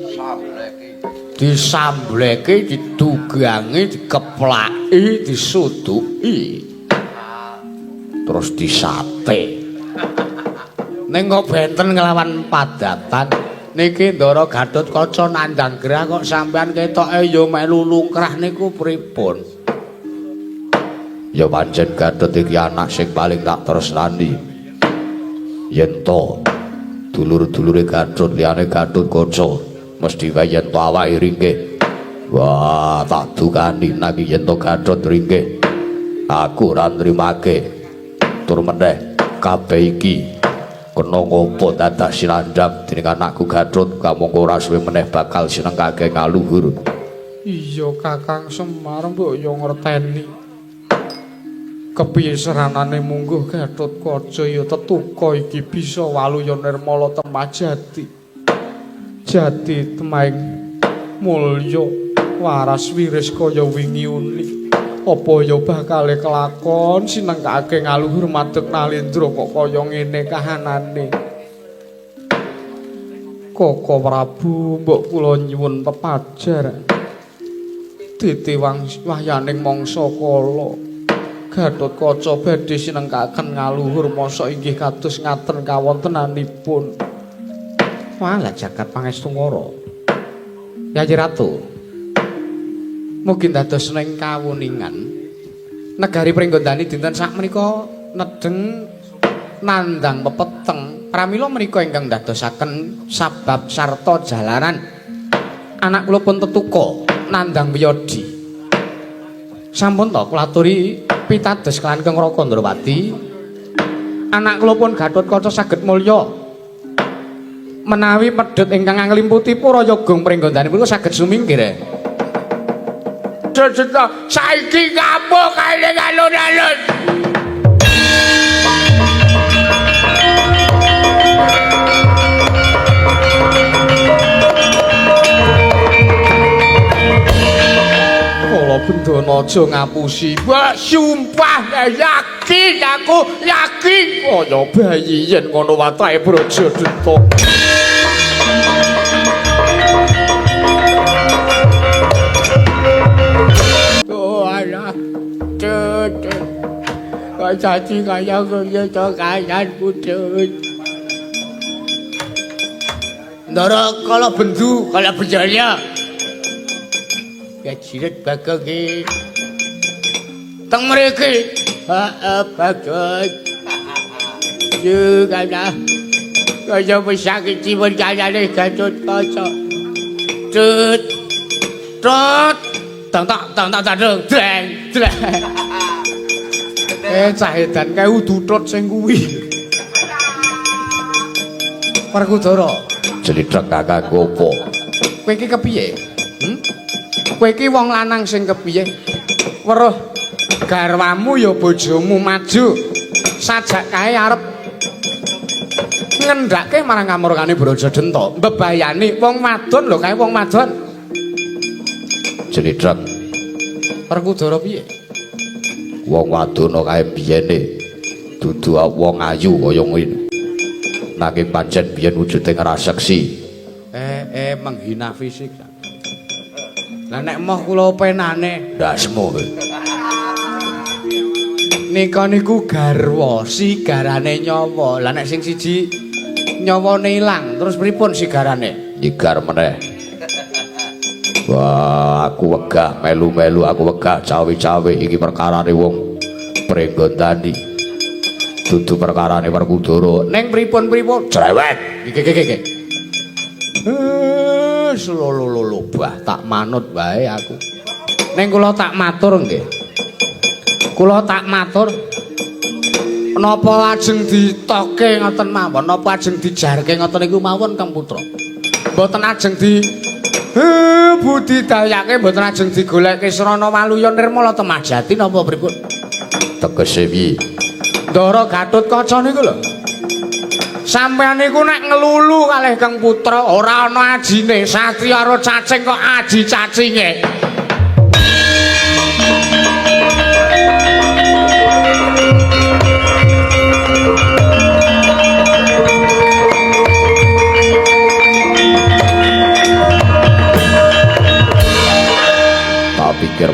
disambleke, didugangi, dikeplaki, disuduki, terus disate. Ning kok benten nglawan padatan niki Ndara Gatotkaca nandhang gerah kok sampean ketoke ya melu lungkrah niku pripun? Ya pancen Gatot iki anak sing paling tak tresnani. Yen to dulur-dulure Gatot liyane Gatotkaca mesti wae yen to awake ringkih. Wah, tak dukani nanging yen to Gatot ringkih, aku ora nrimake. Tur meneh kabeh iki kena ngopo dadak sinandhang dening anakku Gatot, kamangka ora suwe meneh bakal sinengkake ngaluhur. Iya Kakang Semar, mbok yo ngerteni. Kepiye seranane mungguh Gatotkaca ya tetuka iki bisa waluya nirmala temah jati. Jati temaing mulya waras wiris kaya wingi uni. Apa ya bakale kelakon sinengkake ngaluhur madeg Nalendra kok kaya ngene kahanane. Koko Prabu, mbok kula nyuwun pepajar. Titi wahyaning mangsa kala. Gatotkaca badhe sinengkaken ngaluhur mosok inggih kados ngaten kawontenanipun. Walah jagat pangestungkara. Yayi Ratu. Mugi dados ning kawuningan negari Pringgondani dinten sakmenika nedheng nandhang pepeteng. Pramila menika ingkang dadosaken sabab sarta jalaran anak kula pun tetuka nandhang wiyadi. Sampun to kula aturi pitados kaliyan Kang Raka Ndrawati. Anak kula pun Gatotkaca saged mulya menawi pedhot ingkang anglimputi Purayoga Pringgondani punika saged sumingkir. Jejeta saiki ngamuk kae alun-alun. Kala bendana aja ngapusi. Mbok sumpah yakin aku yakin kaya bayi yen ngono watake Brajadenta. Oh alah. Tut. Kok dadi kaya ngono to kayan putut. Ndara kala bendu, kala bejaya. Ya jiret Bagong iki. Teng mriki. Heeh, Bagong. Yo kana. Kaya wis sakit jiwon kanane Gatotkaca. Tut. Tut. Tang tak tang tak tang dreng dreng. Cah edan kae udutut sing kuwi. Werkudara, Jlithek Kakang opo? Kowe iki kepiye? Kowe iki wong lanang sing kepiye? Weruh garwamu ya bojomu maju. Sajak kae arep ngendhake marang kamurkane Brajadenta, mbebayani wong wadon lho kae wong wadon. Jlithek. Werkudara piye? Wong wadon kae biyene dudu wong ayu kaya ngene. Nanging pancen biyen wujude ngraseksi. Menghina fisik. Lah nek moh kula penane ndasmu kowe. Nika niku garwa sigarane nyawa. Lah nek sing siji nyawane ilang, terus pripun sigarane? Nyigar meneh. Wah, aku wegah melu-melu, aku wegah cawe-cawe iki perkarane wong Pringgondani. Dudu perkarane Werkudara. Ning pripun-pripun? Cerewet. Iki iki iki. Lho bah tak manut wae aku. Ning kula tak matur nggih. Kula tak matur. Napa ajeng ditoke ngoten mawon, napa ajeng dijarke ngoten niku mawon Kang Putra. Mboten ajeng di budidayake, mboten ajeng digoleke srana waluya nirmala temah jati napa pripun? Tegese piye? Ndara Gatotkaca niku lho. Sampeyan niku nek ngelulu kalih Kang Putra ora ana ajine, satriya karo cacing kok aji cacinge.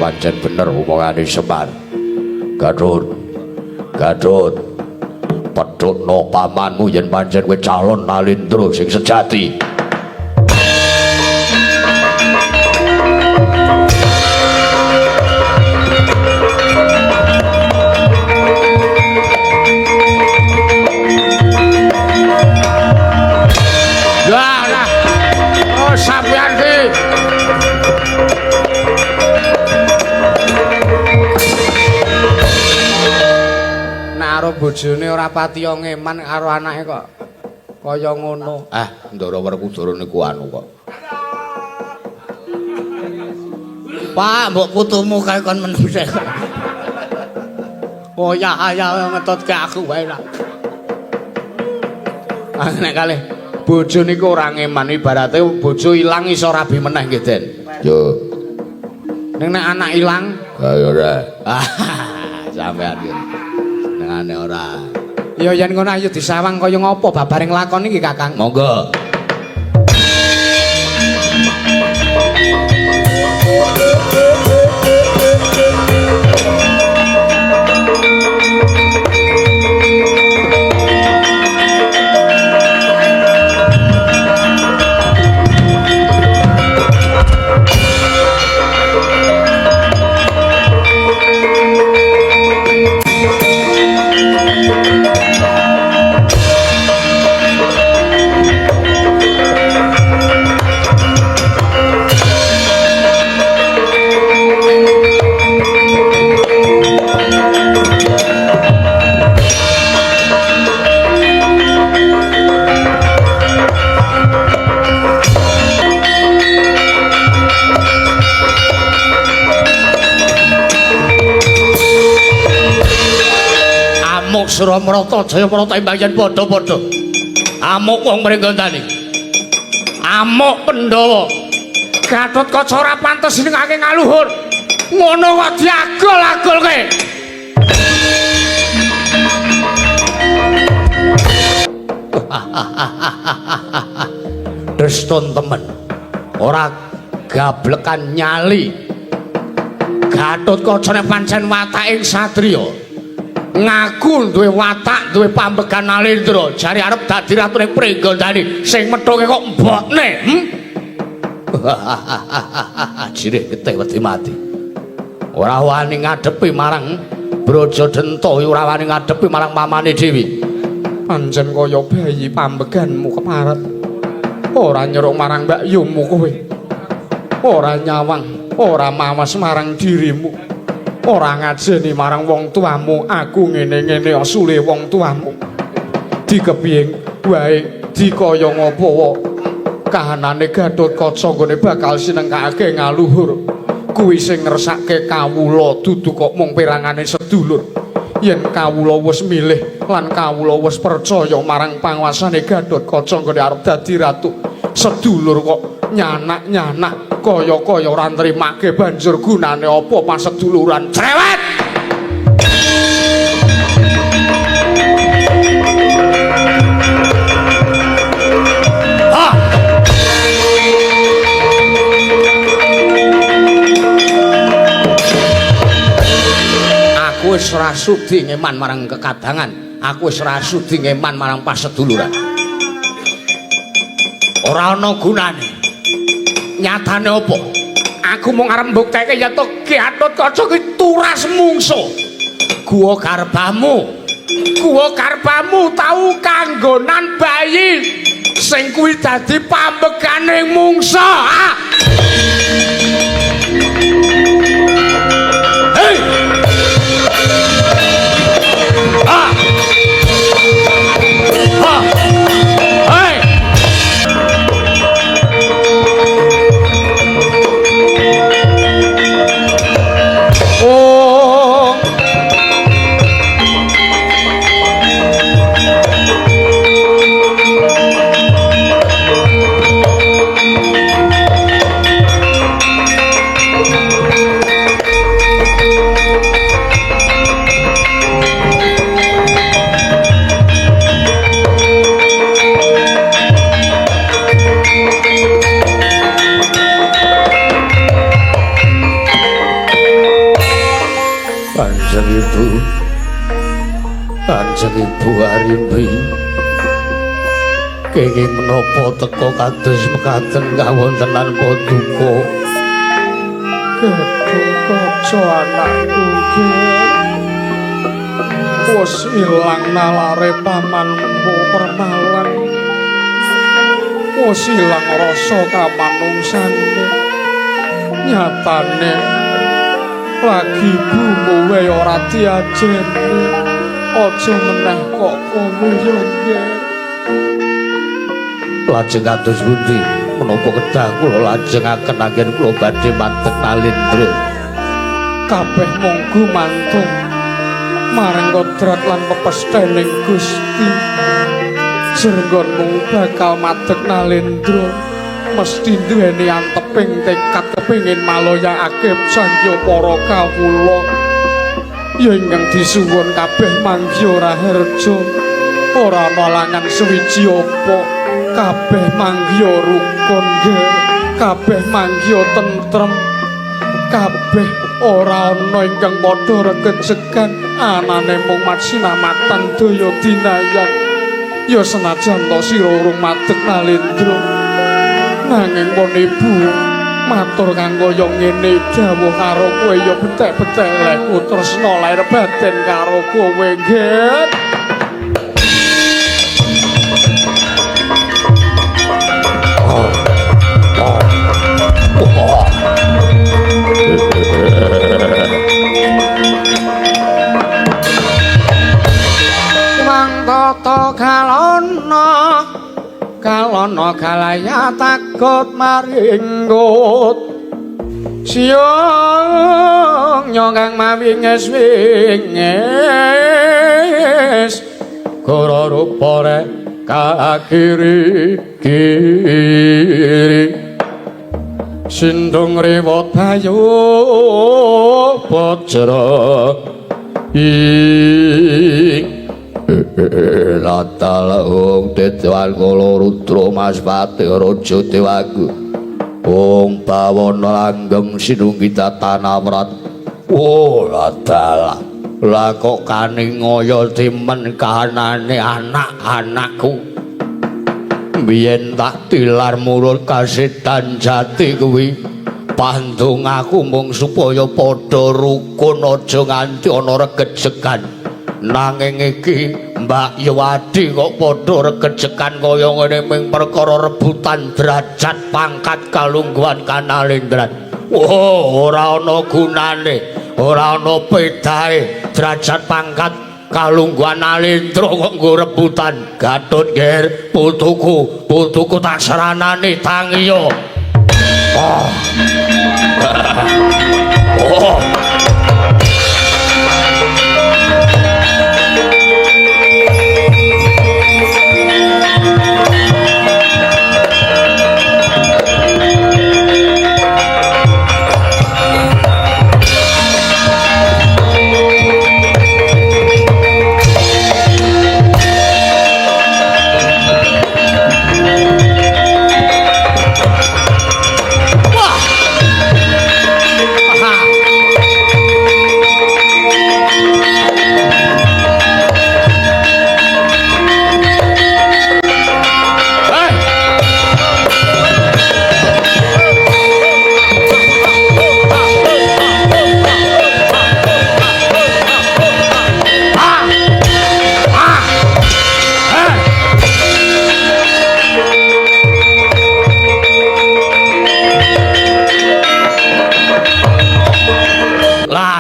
Pancen bener omongane Semar. Gatut. Gatut. Pedhotno pamanmu yen pancen kowe calon Nalindra sing sejati. Lah lah. Oh sampean ki. Nek karo bojone ora patiya ngeman karo anake kok kaya ngono. Ah, Ndara Werkudara niku anu kok. Pak, mbok putumu kae kon meneng sik. Oh ya ya ngetutke aku wae lah. Ah nek kalih bojo niku ora ngeman ibarate bojo ilang iso rabi meneh nggih Den. Yo. Ning nek anak ilang Ayo ora. Ah, sampean iki. Nengane ora. Ya yen ngono ayo disawang kaya ngopo babaring lakon iki Kakang. Monggo. Amuk Suramrata Jayaprata imbayan padha-padha. Amuk wong mringgondani. Amuk Pandhawa. Gatotkaca ora pantes ningake ngaluhur. Ngono kok diagol-agolke. Destun temen. Ora gablekan nyali. Gatotkaca nek pancen watake satriya. Ngaku duwe watak, duwe pambegan Nalendra, jare arep dadi ratune Pringgondani sing methuke kok mbokne. Jirih getih wedi mati. Ora wani ngadepi marang Brajadenta, ora wani ngadepi marang mamane dhewe. Pancen kaya bayi pambeganmu keparet. Ora nyeruk marang mbakyumu kowe. Ora nyawang, ora mawas marang dirimu. Ora ngajeni marang wong tuamu, aku ngene-ngene asule wong tuamu. Dikepiye wae dikaya ngapa wae kahanane Gatotkaca nggone bakal sinengkake ngaluhur. Kuwi sing ngersake kawula dudu kok mung perangane sedulur. Yen kawula wis milih lan kawula wis percaya marang panguasane Gatotkaca nggone arep dadi ratu, sedulur kok nyanak-nyanak kaya-kaya ora nrimake banjur gunane apa paseduluran. Cerewet. Ah. Aku wis ora sudi ngeman marang kekadangan, aku wis ora sudi ngeman marang paseduluran. Ora ana gunane. Nyatane apa? Aku mung arep mbuktekke yen to Gatotkaca ki turas mungsu. Guwa garbamu. Guwa garbamu tau kanggonan bayi sing kuwi dadi pambegane mungsa. Ah. Hei. Ah. Ah. Hei. Oh. Lajeng Ibu Arimbi kenging menapa teka kados mekaten kawontenan paduka? Gatotkaca anakku nggih. Wis ilang nalare pamanmu Permalang. Wis ilang rasa kamanungsane. Nyatane lagi ibumu wae ora diajeni. Aja meneh kok kowe ya nggih. Lajeng kados pundi menapa kedah kula lajengaken anggen kula badhe madeg Nalendra? Kabeh mung gumantung marang kodrat lan pepesthening Gusti. Jenggonmu bakal madeg Nalendra mesti duweni anteping tekad kepengin maloyakake sangya para kawula. Ya ingkang disuwun kabeh manggiya raharja, ora ana langan suwiji apa, kabeh manggiya rukun nggih, kabeh manggiya tentrem, kabeh ora ana ingkang padha regejegan, anane mung masinamatan daya dinayan. Ya senajan to sira urung madeg Nalendra, nanging pun ibu matur kang kaya ngene dawuh karo kowe ya betek-betek lehku tresna lair batin karo kowe nggih. Mang tata kalana kalana galaya takut maringgut siang nyong mawinges winges goro rupa rek kakiri kiri sindung rewot bayu bajra ing Latalung Dewan Kala Rudra Maspati Raja Dewaku Ong bawana langgeng sinunggi tanawrat. Oh ladalah lah kok kaningaya timen kahanane anak-anakku. Biyen tak tilar murut kasetan jati kuwi pandung aku mung supaya padha rukun aja nganti ana regejegan. Nanging iki Mbak Yuwadi kok padha regejegan kaya ngene ming perkara rebutan derajat pangkat kalungguhan Kanalendran. Oh, ora ana gunane, ora ana pedahe derajat pangkat kalungguhan Nalendra kok nggo rebutan. Gatut Ger, putuku, putuku tak seranane tangiya. Oh. Oh.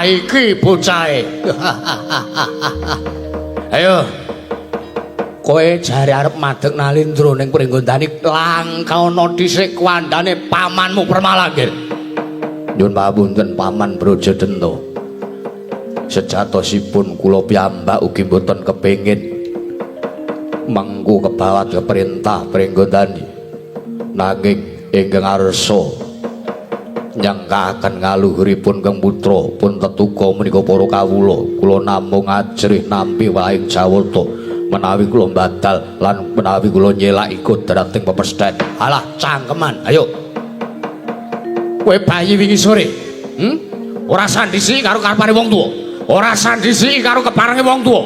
Iki bocahe. Ayo. Kowe jare arep madeg Nalendra ning Pringgondani langkana dhisik kuwandane pamanmu Permalanggir. Nyuwun pamunten Paman Brajadenta. Sejatosipun kula piyambak ugi mboten kepengin mengku kebawat keperintah Pringgondani. Nanging ingkang arsa nyangkaken ngaluhuripun Kang Putra pun tetuka menika para kawula, kula namung ajrih nampi waing jawata menawi kula mbadal lan menawi kula nyelaki kodrating pepesthen. Alah cangkeman, ayo. Kowe bayi wingi sore, Ora sandisi karo karepane wong tuwa. Ora sandisi karo keparenge wong tuwa.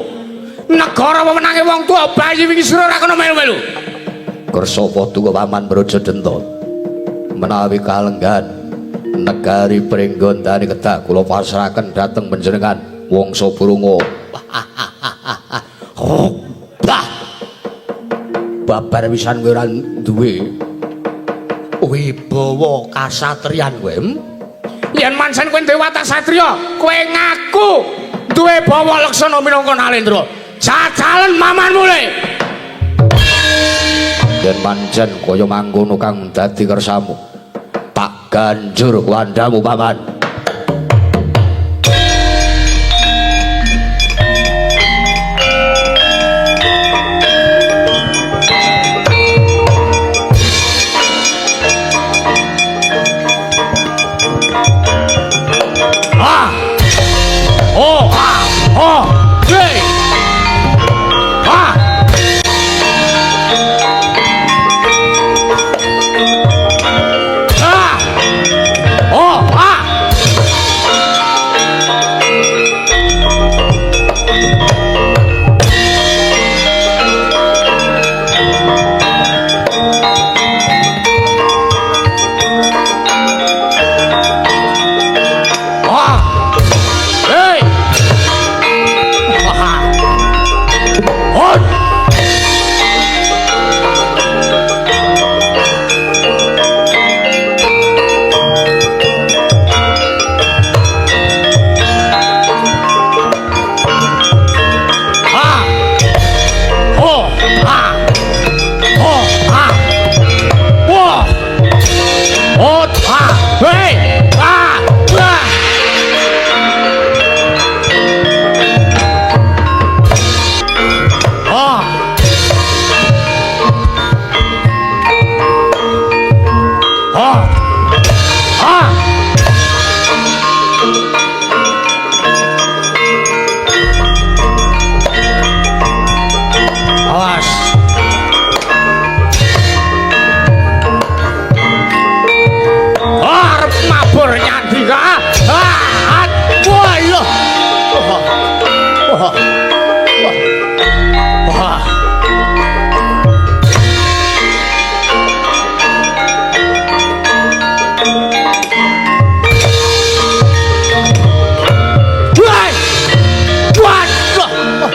Negara wewenange wong tuwa, bayi wingi sira ora kena melu-melu. Kersa paduka Paman Brajadenta. Menawi kalenggan negari Pringgondani kedah kula pasrahaken dhateng panjenengan Wangsa Burunga. Oh, bah. Babar wisan kowe ora duwe wibawa kasatriyan kowe. Yen mancen kowe duwe watak satriya, kowe ngaku duwe bawa laksana minangka Nalendra. Jajalen mamanmu le. Yen pancen kaya mangkono kang dadi kersamu, tak ganjur kuwandamu Paman. Ah. Oh, ah, oh, hey. Ah. Ah. Oh, ah. Ah. Hey. Ah. Oh. Ah. Oh. Ah. Oh. Ah. Wah. Oh. Ah. Hey. Ah. Ah. Ah. Ah. Ah. Awas. Ah, arep mabur nyandi ka. Ah, ah, wah, iya. Wah. Wah. Wah. Wah. Wah. Wah. Wah.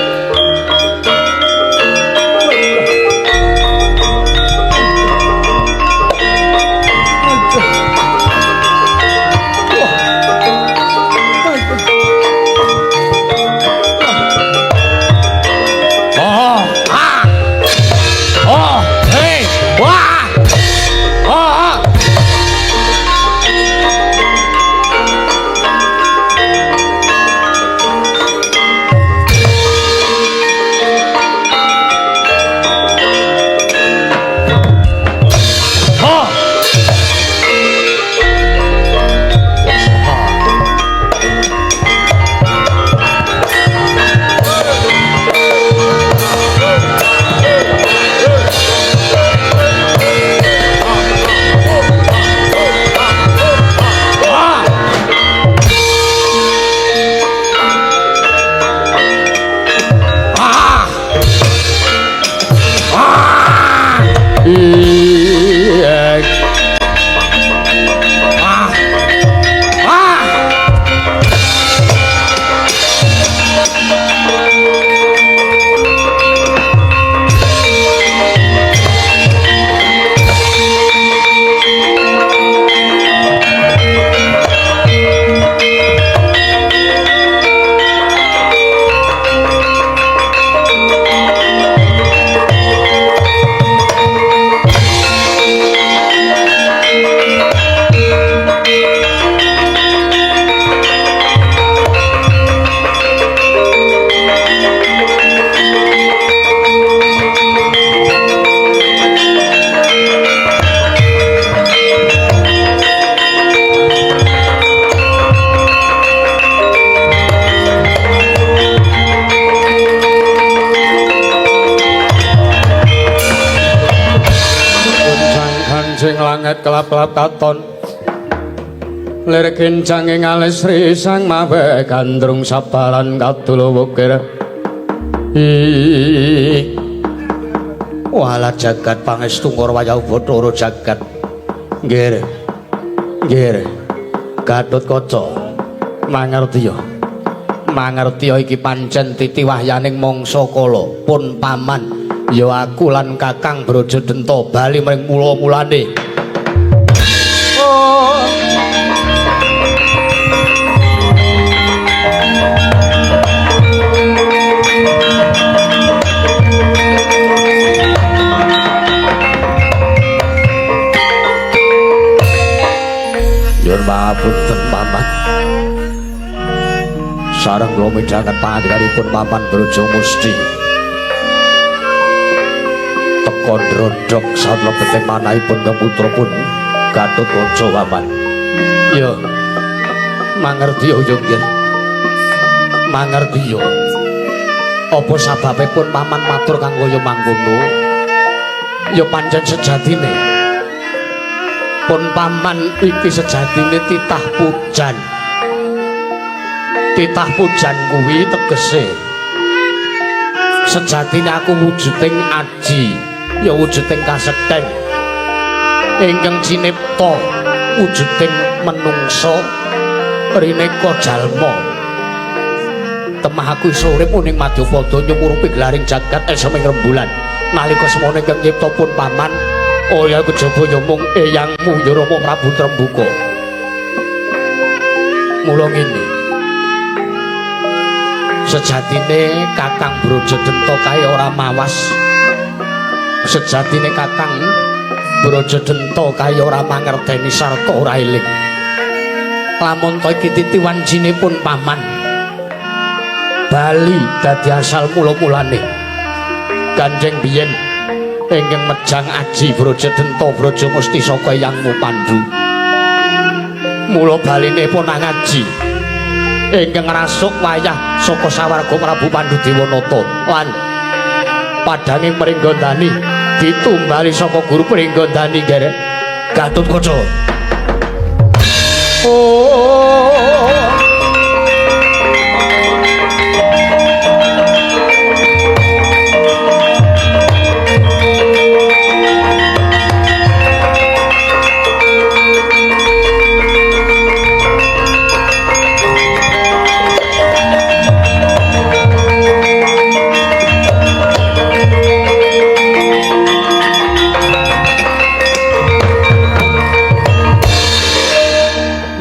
Oh, ah. Oh, hey, wah. Oh, ah. Oh. Ah. Ah. Ah. Iya. Ah. Ah. Kancing langit kelap-kelap katon lir kencang ing alis Sri Sang Mawe gandrung sabaran kadula wukir. Walah jagat pangestu Ngurwaya Bathara jagat. Nggih. Nggih. Gatotkaca mangertiya. Mangertiya iki pancen titi wahyaning mangsa kala pun paman ya aku lan Kakang Brajadenta bali mring mula-mulane. Oh. Nyuwun pangapunten paman. Sareng kula midhanget pangandikanipun paman Brajamusti. Teka ndrodhok salebete manahipun keputra pun Gatotkaca paman. Ya. Mangerti ya nggih. Mangerti ya. Apa sababe pun paman matur kang kaya mangkono? Ya pancen sejatine. Pun paman iki sejatine titah pujan. Titah pujan kuwi tegese sejatine aku wujuding aji, ya wujuding kasekten ingkang cinipta wujuding menungsa rineka jalma. Temah aku iso urip ning madyapada nyumurupi gelaring jagat eseming rembulan. Nalika semono ingkang nyipta pun paman, oh ya kejaba ya mung eyangmu ya Rama Prabu Trembuka. Mula ngene. Sejatine Kakang Brajadenta kae ora mawas. Sejatine Kakang Brajadenta kae ora mangerteni sarta ora eling. Lamun to iki titi wancinipun paman. Bali dadi asal mula-mulane. Kanjeng biyen ingkang mejang aji Brajadenta Brajamusti saka Eyangmu Pandhu. Mula baline pun ngaji ingkang ngrasuk wayah saka sawarga Prabu Pandhu Dewanata lan padhange Pringgondani ditumbali saka guru Pringgondani ngerek Gatotkaca. Oh.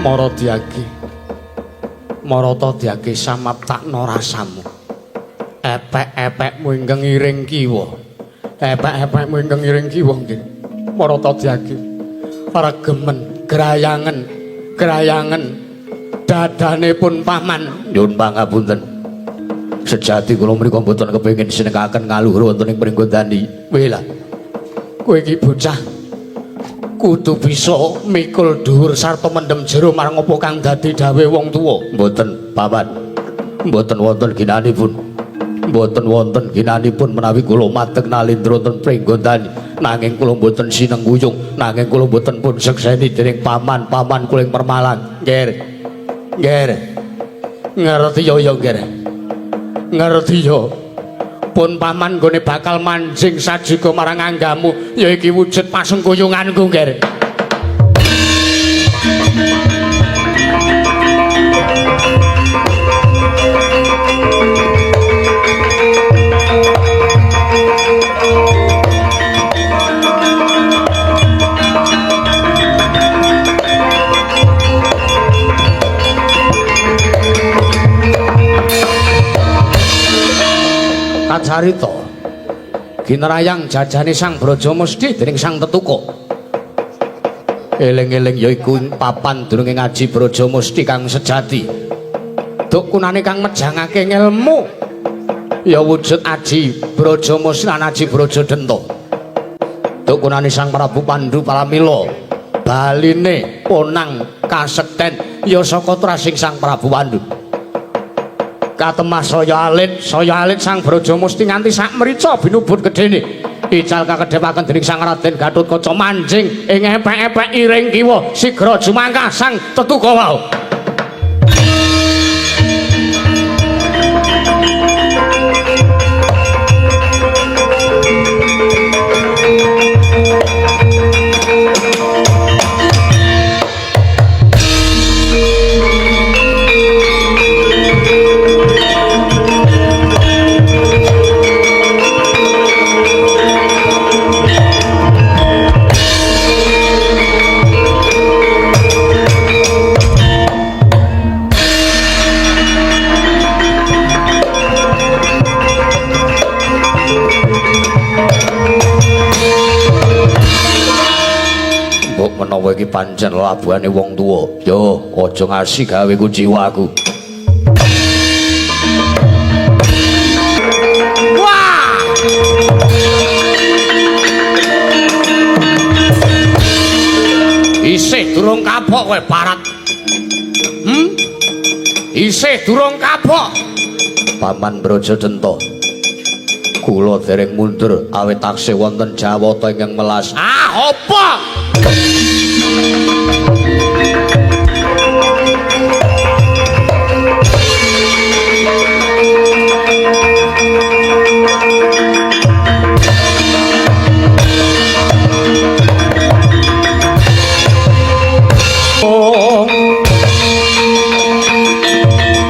Maradiage Marata diage samaptakna rasamu. Epek-epekmu ingkang iring kiwa. Epek-epekmu ingkang iring kiwa nggih. Marata diage regemen grayangen grayangen dadane pun paman. Nyuwun pangapunten. Sejati kula mriku mboten kepengin sinekaken ngaluhur wonten ing Pringgondani. Wela. Kowe iki bocah kudu bisa mikul dhuwur sarta mendem jero marang apa kang dadi dawuhe wong tuwa. Mboten, Paman. Mboten wonten ginanipun. Mboten wonten ginanipun menawi kula madeg nalindra wonten Pringgondani. Nanging kula mboten sinengguyung, nanging kula mboten pun sekseni dening paman-paman kula ing Permalang. Nggih. Nggih. Ngerti yo ya, nggih. Ngerti yo. Pun paman nggone bakal manjing sajuga marang anggamu ya iki wujud pasengkuyunganku nggih. Kacarita ginrayang jajane Sang Brajamusti dening Sang Tetuka. Eling-eling ya iku papan durunge ngaji Brajamusti kang sejati. Duk kunane kang mejangake ngelmu ya wujud aji Brajamusti lan aji Brajadenta. Duk kunane Sang Prabu Pandhu Pramila baline ponang kasekten ya saka trasing Sang Prabu Pandhu. Katemah saya alit Sang Brajamusti nganti sak mrica binubut gedene. Ical kakedhepaken dening Sang Raden Gatotkaca manjing ing epek-epek iring kiwa sigra jumangkah Sang Tetuka wau. Menawa iki pancen labuhane wong tuwa. Yo, aja ngasi gawe kuciwa aku. Wah! Isih durung kapok kowe parat. Isih durung kapok. Paman Brajadenta, kula dereng mundur awit taksih wonten jawata ingkang melas. Ah, apa?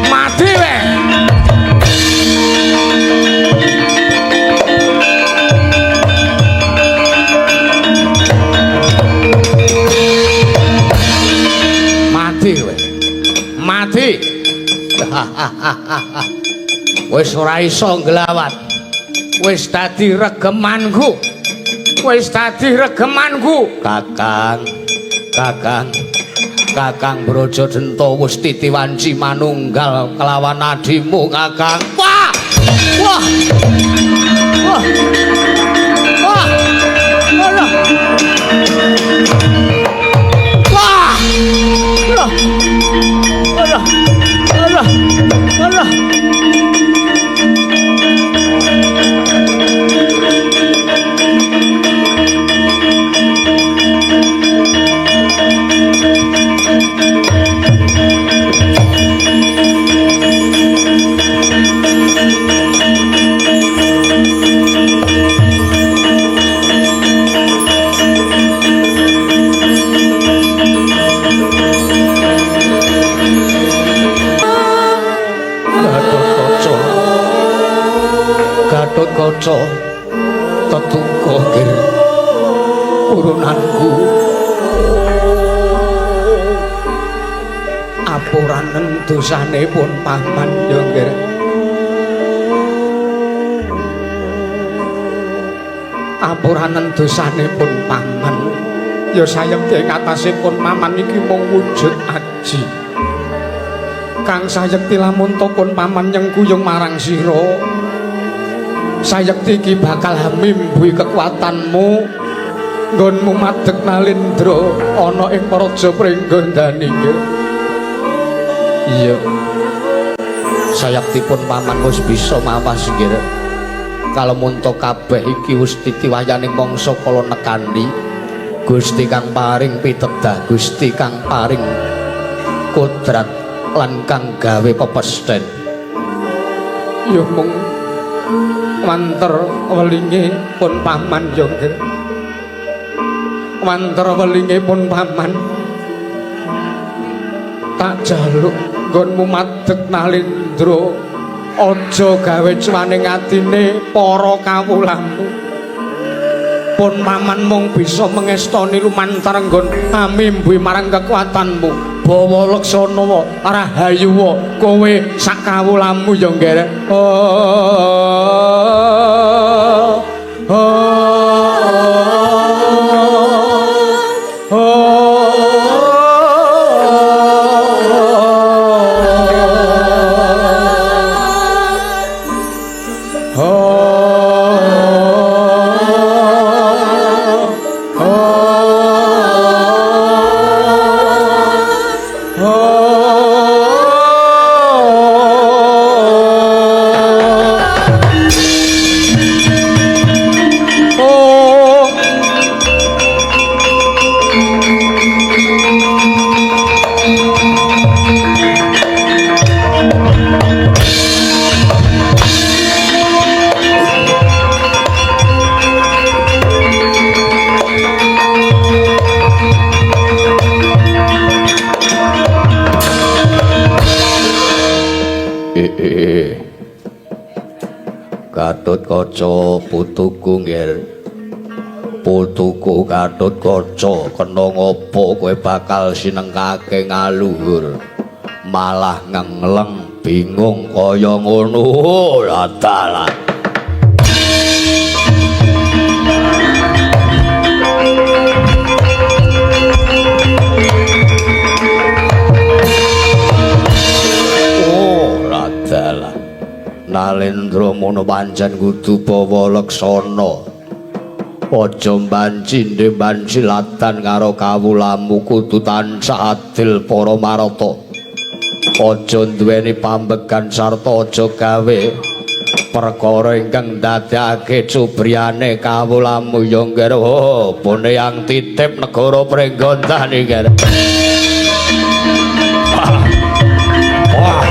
Mati weh. Mati kowe. Mati. Wis ora iso nglawat. Wis dadi regemanku. Wis dadi regemanku. Kakang, Kakang, Kakang Brajadenta wis titiwanci manunggal kelawan adimu, Kakang. Wah! Wah! Wah! Wah! Alah! Wah! Alah! Alah! Alah! Alah! Gatotkaca, tetuka nggir purunanku. Apuranen dosane pun paman ya nggir. Apuranen dosane pun paman. Ya sayekti ing atase pun paman iki mung wujud aji. Kang sayekti lamun ta pun paman nyengkuyung marang sira, sayekti iki bakal mimbuhi kekuatanmu nggonmu madeg nalindra ana ing Praja Pringgondani nggih. Iya. Sayektipun paman wis bisa mawas nggih. Kalamunta kabeh iki wis titiwayaning mangsa kala nekani. Gusti kang paring pitedah, Gusti kang paring kodrat lan kang gawe pepesthen. Ya mung wanter welinge pun paman ya nggih. Wanter welinge pun paman. Tak jaluk nggonmu madeg nalindra, aja gawe cuwaning atine para kawulamu. Pun paman mung bisa mengestoni lumantar nggon amimbuhi marang kekuatanmu. Bawa laksana rahayu kowe sak kawulamu ya nggih. Oh, oh, oh, Gatotkaca putuku nggih. Putuku Gatotkaca kena ngopo kowe bakal sinengkake ngaluhur. Malah ngengleng bingung kaya ngono. Lah dalah. Mengkono pancen kudu bawa leksana. Aja mbancinde mbancilatan karo kawulamu, kudu tansah adil para marata. Aja duweni pambegan sarta aja gawe perkara ingkang ndadekake cubriyane kawulamu ya nggih. Oh, pone yang titip negara Pringgondani nggih. Wah.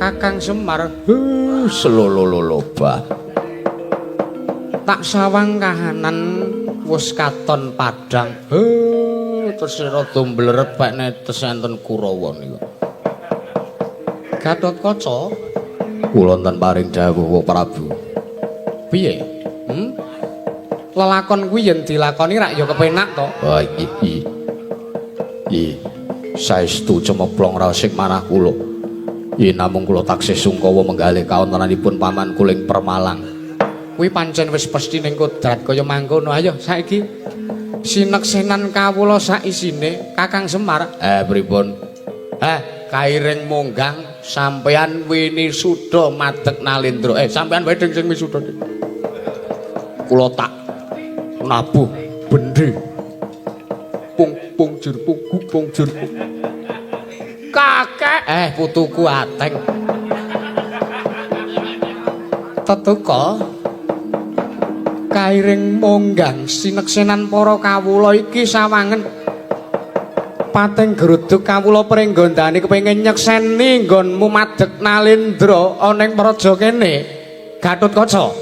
Kakang Semar, selololobah. Tak sawang kahanan wis katon padhang. Terus rada mbleret pekne tes enten Kurawa niku. Gatotkaca, kula wonten paring dawuh Prabu. Piye? Lelakon kuwi yen dilakoni rak ya kepenak to. Oh iki. Iki. Saestu cemeplong raosing manah kula. Yen namung kula taksih sungkawa menggalih kawontenanipun paman kula ing Permalang. Kuwi pancen wis pesthi ning kodrat kaya mangkono. Ayo saiki sineksenan kawula saisine Kakang Semar. Pripun? Kairing monggang sampean winisuda madeg Nalendra. Sampean wae sing wisuda. Kula tak nabuh bendi. Pung pung jur pung pung jur pung. Kakek, putuku ateng. Tetuka kairing monggang sineksenan para kawula iki sawangen pating gruduk kawula Pringgondani kepengin nyekseni nggonmu madeg Nalendra ana ing praja kene. Gatotkaca.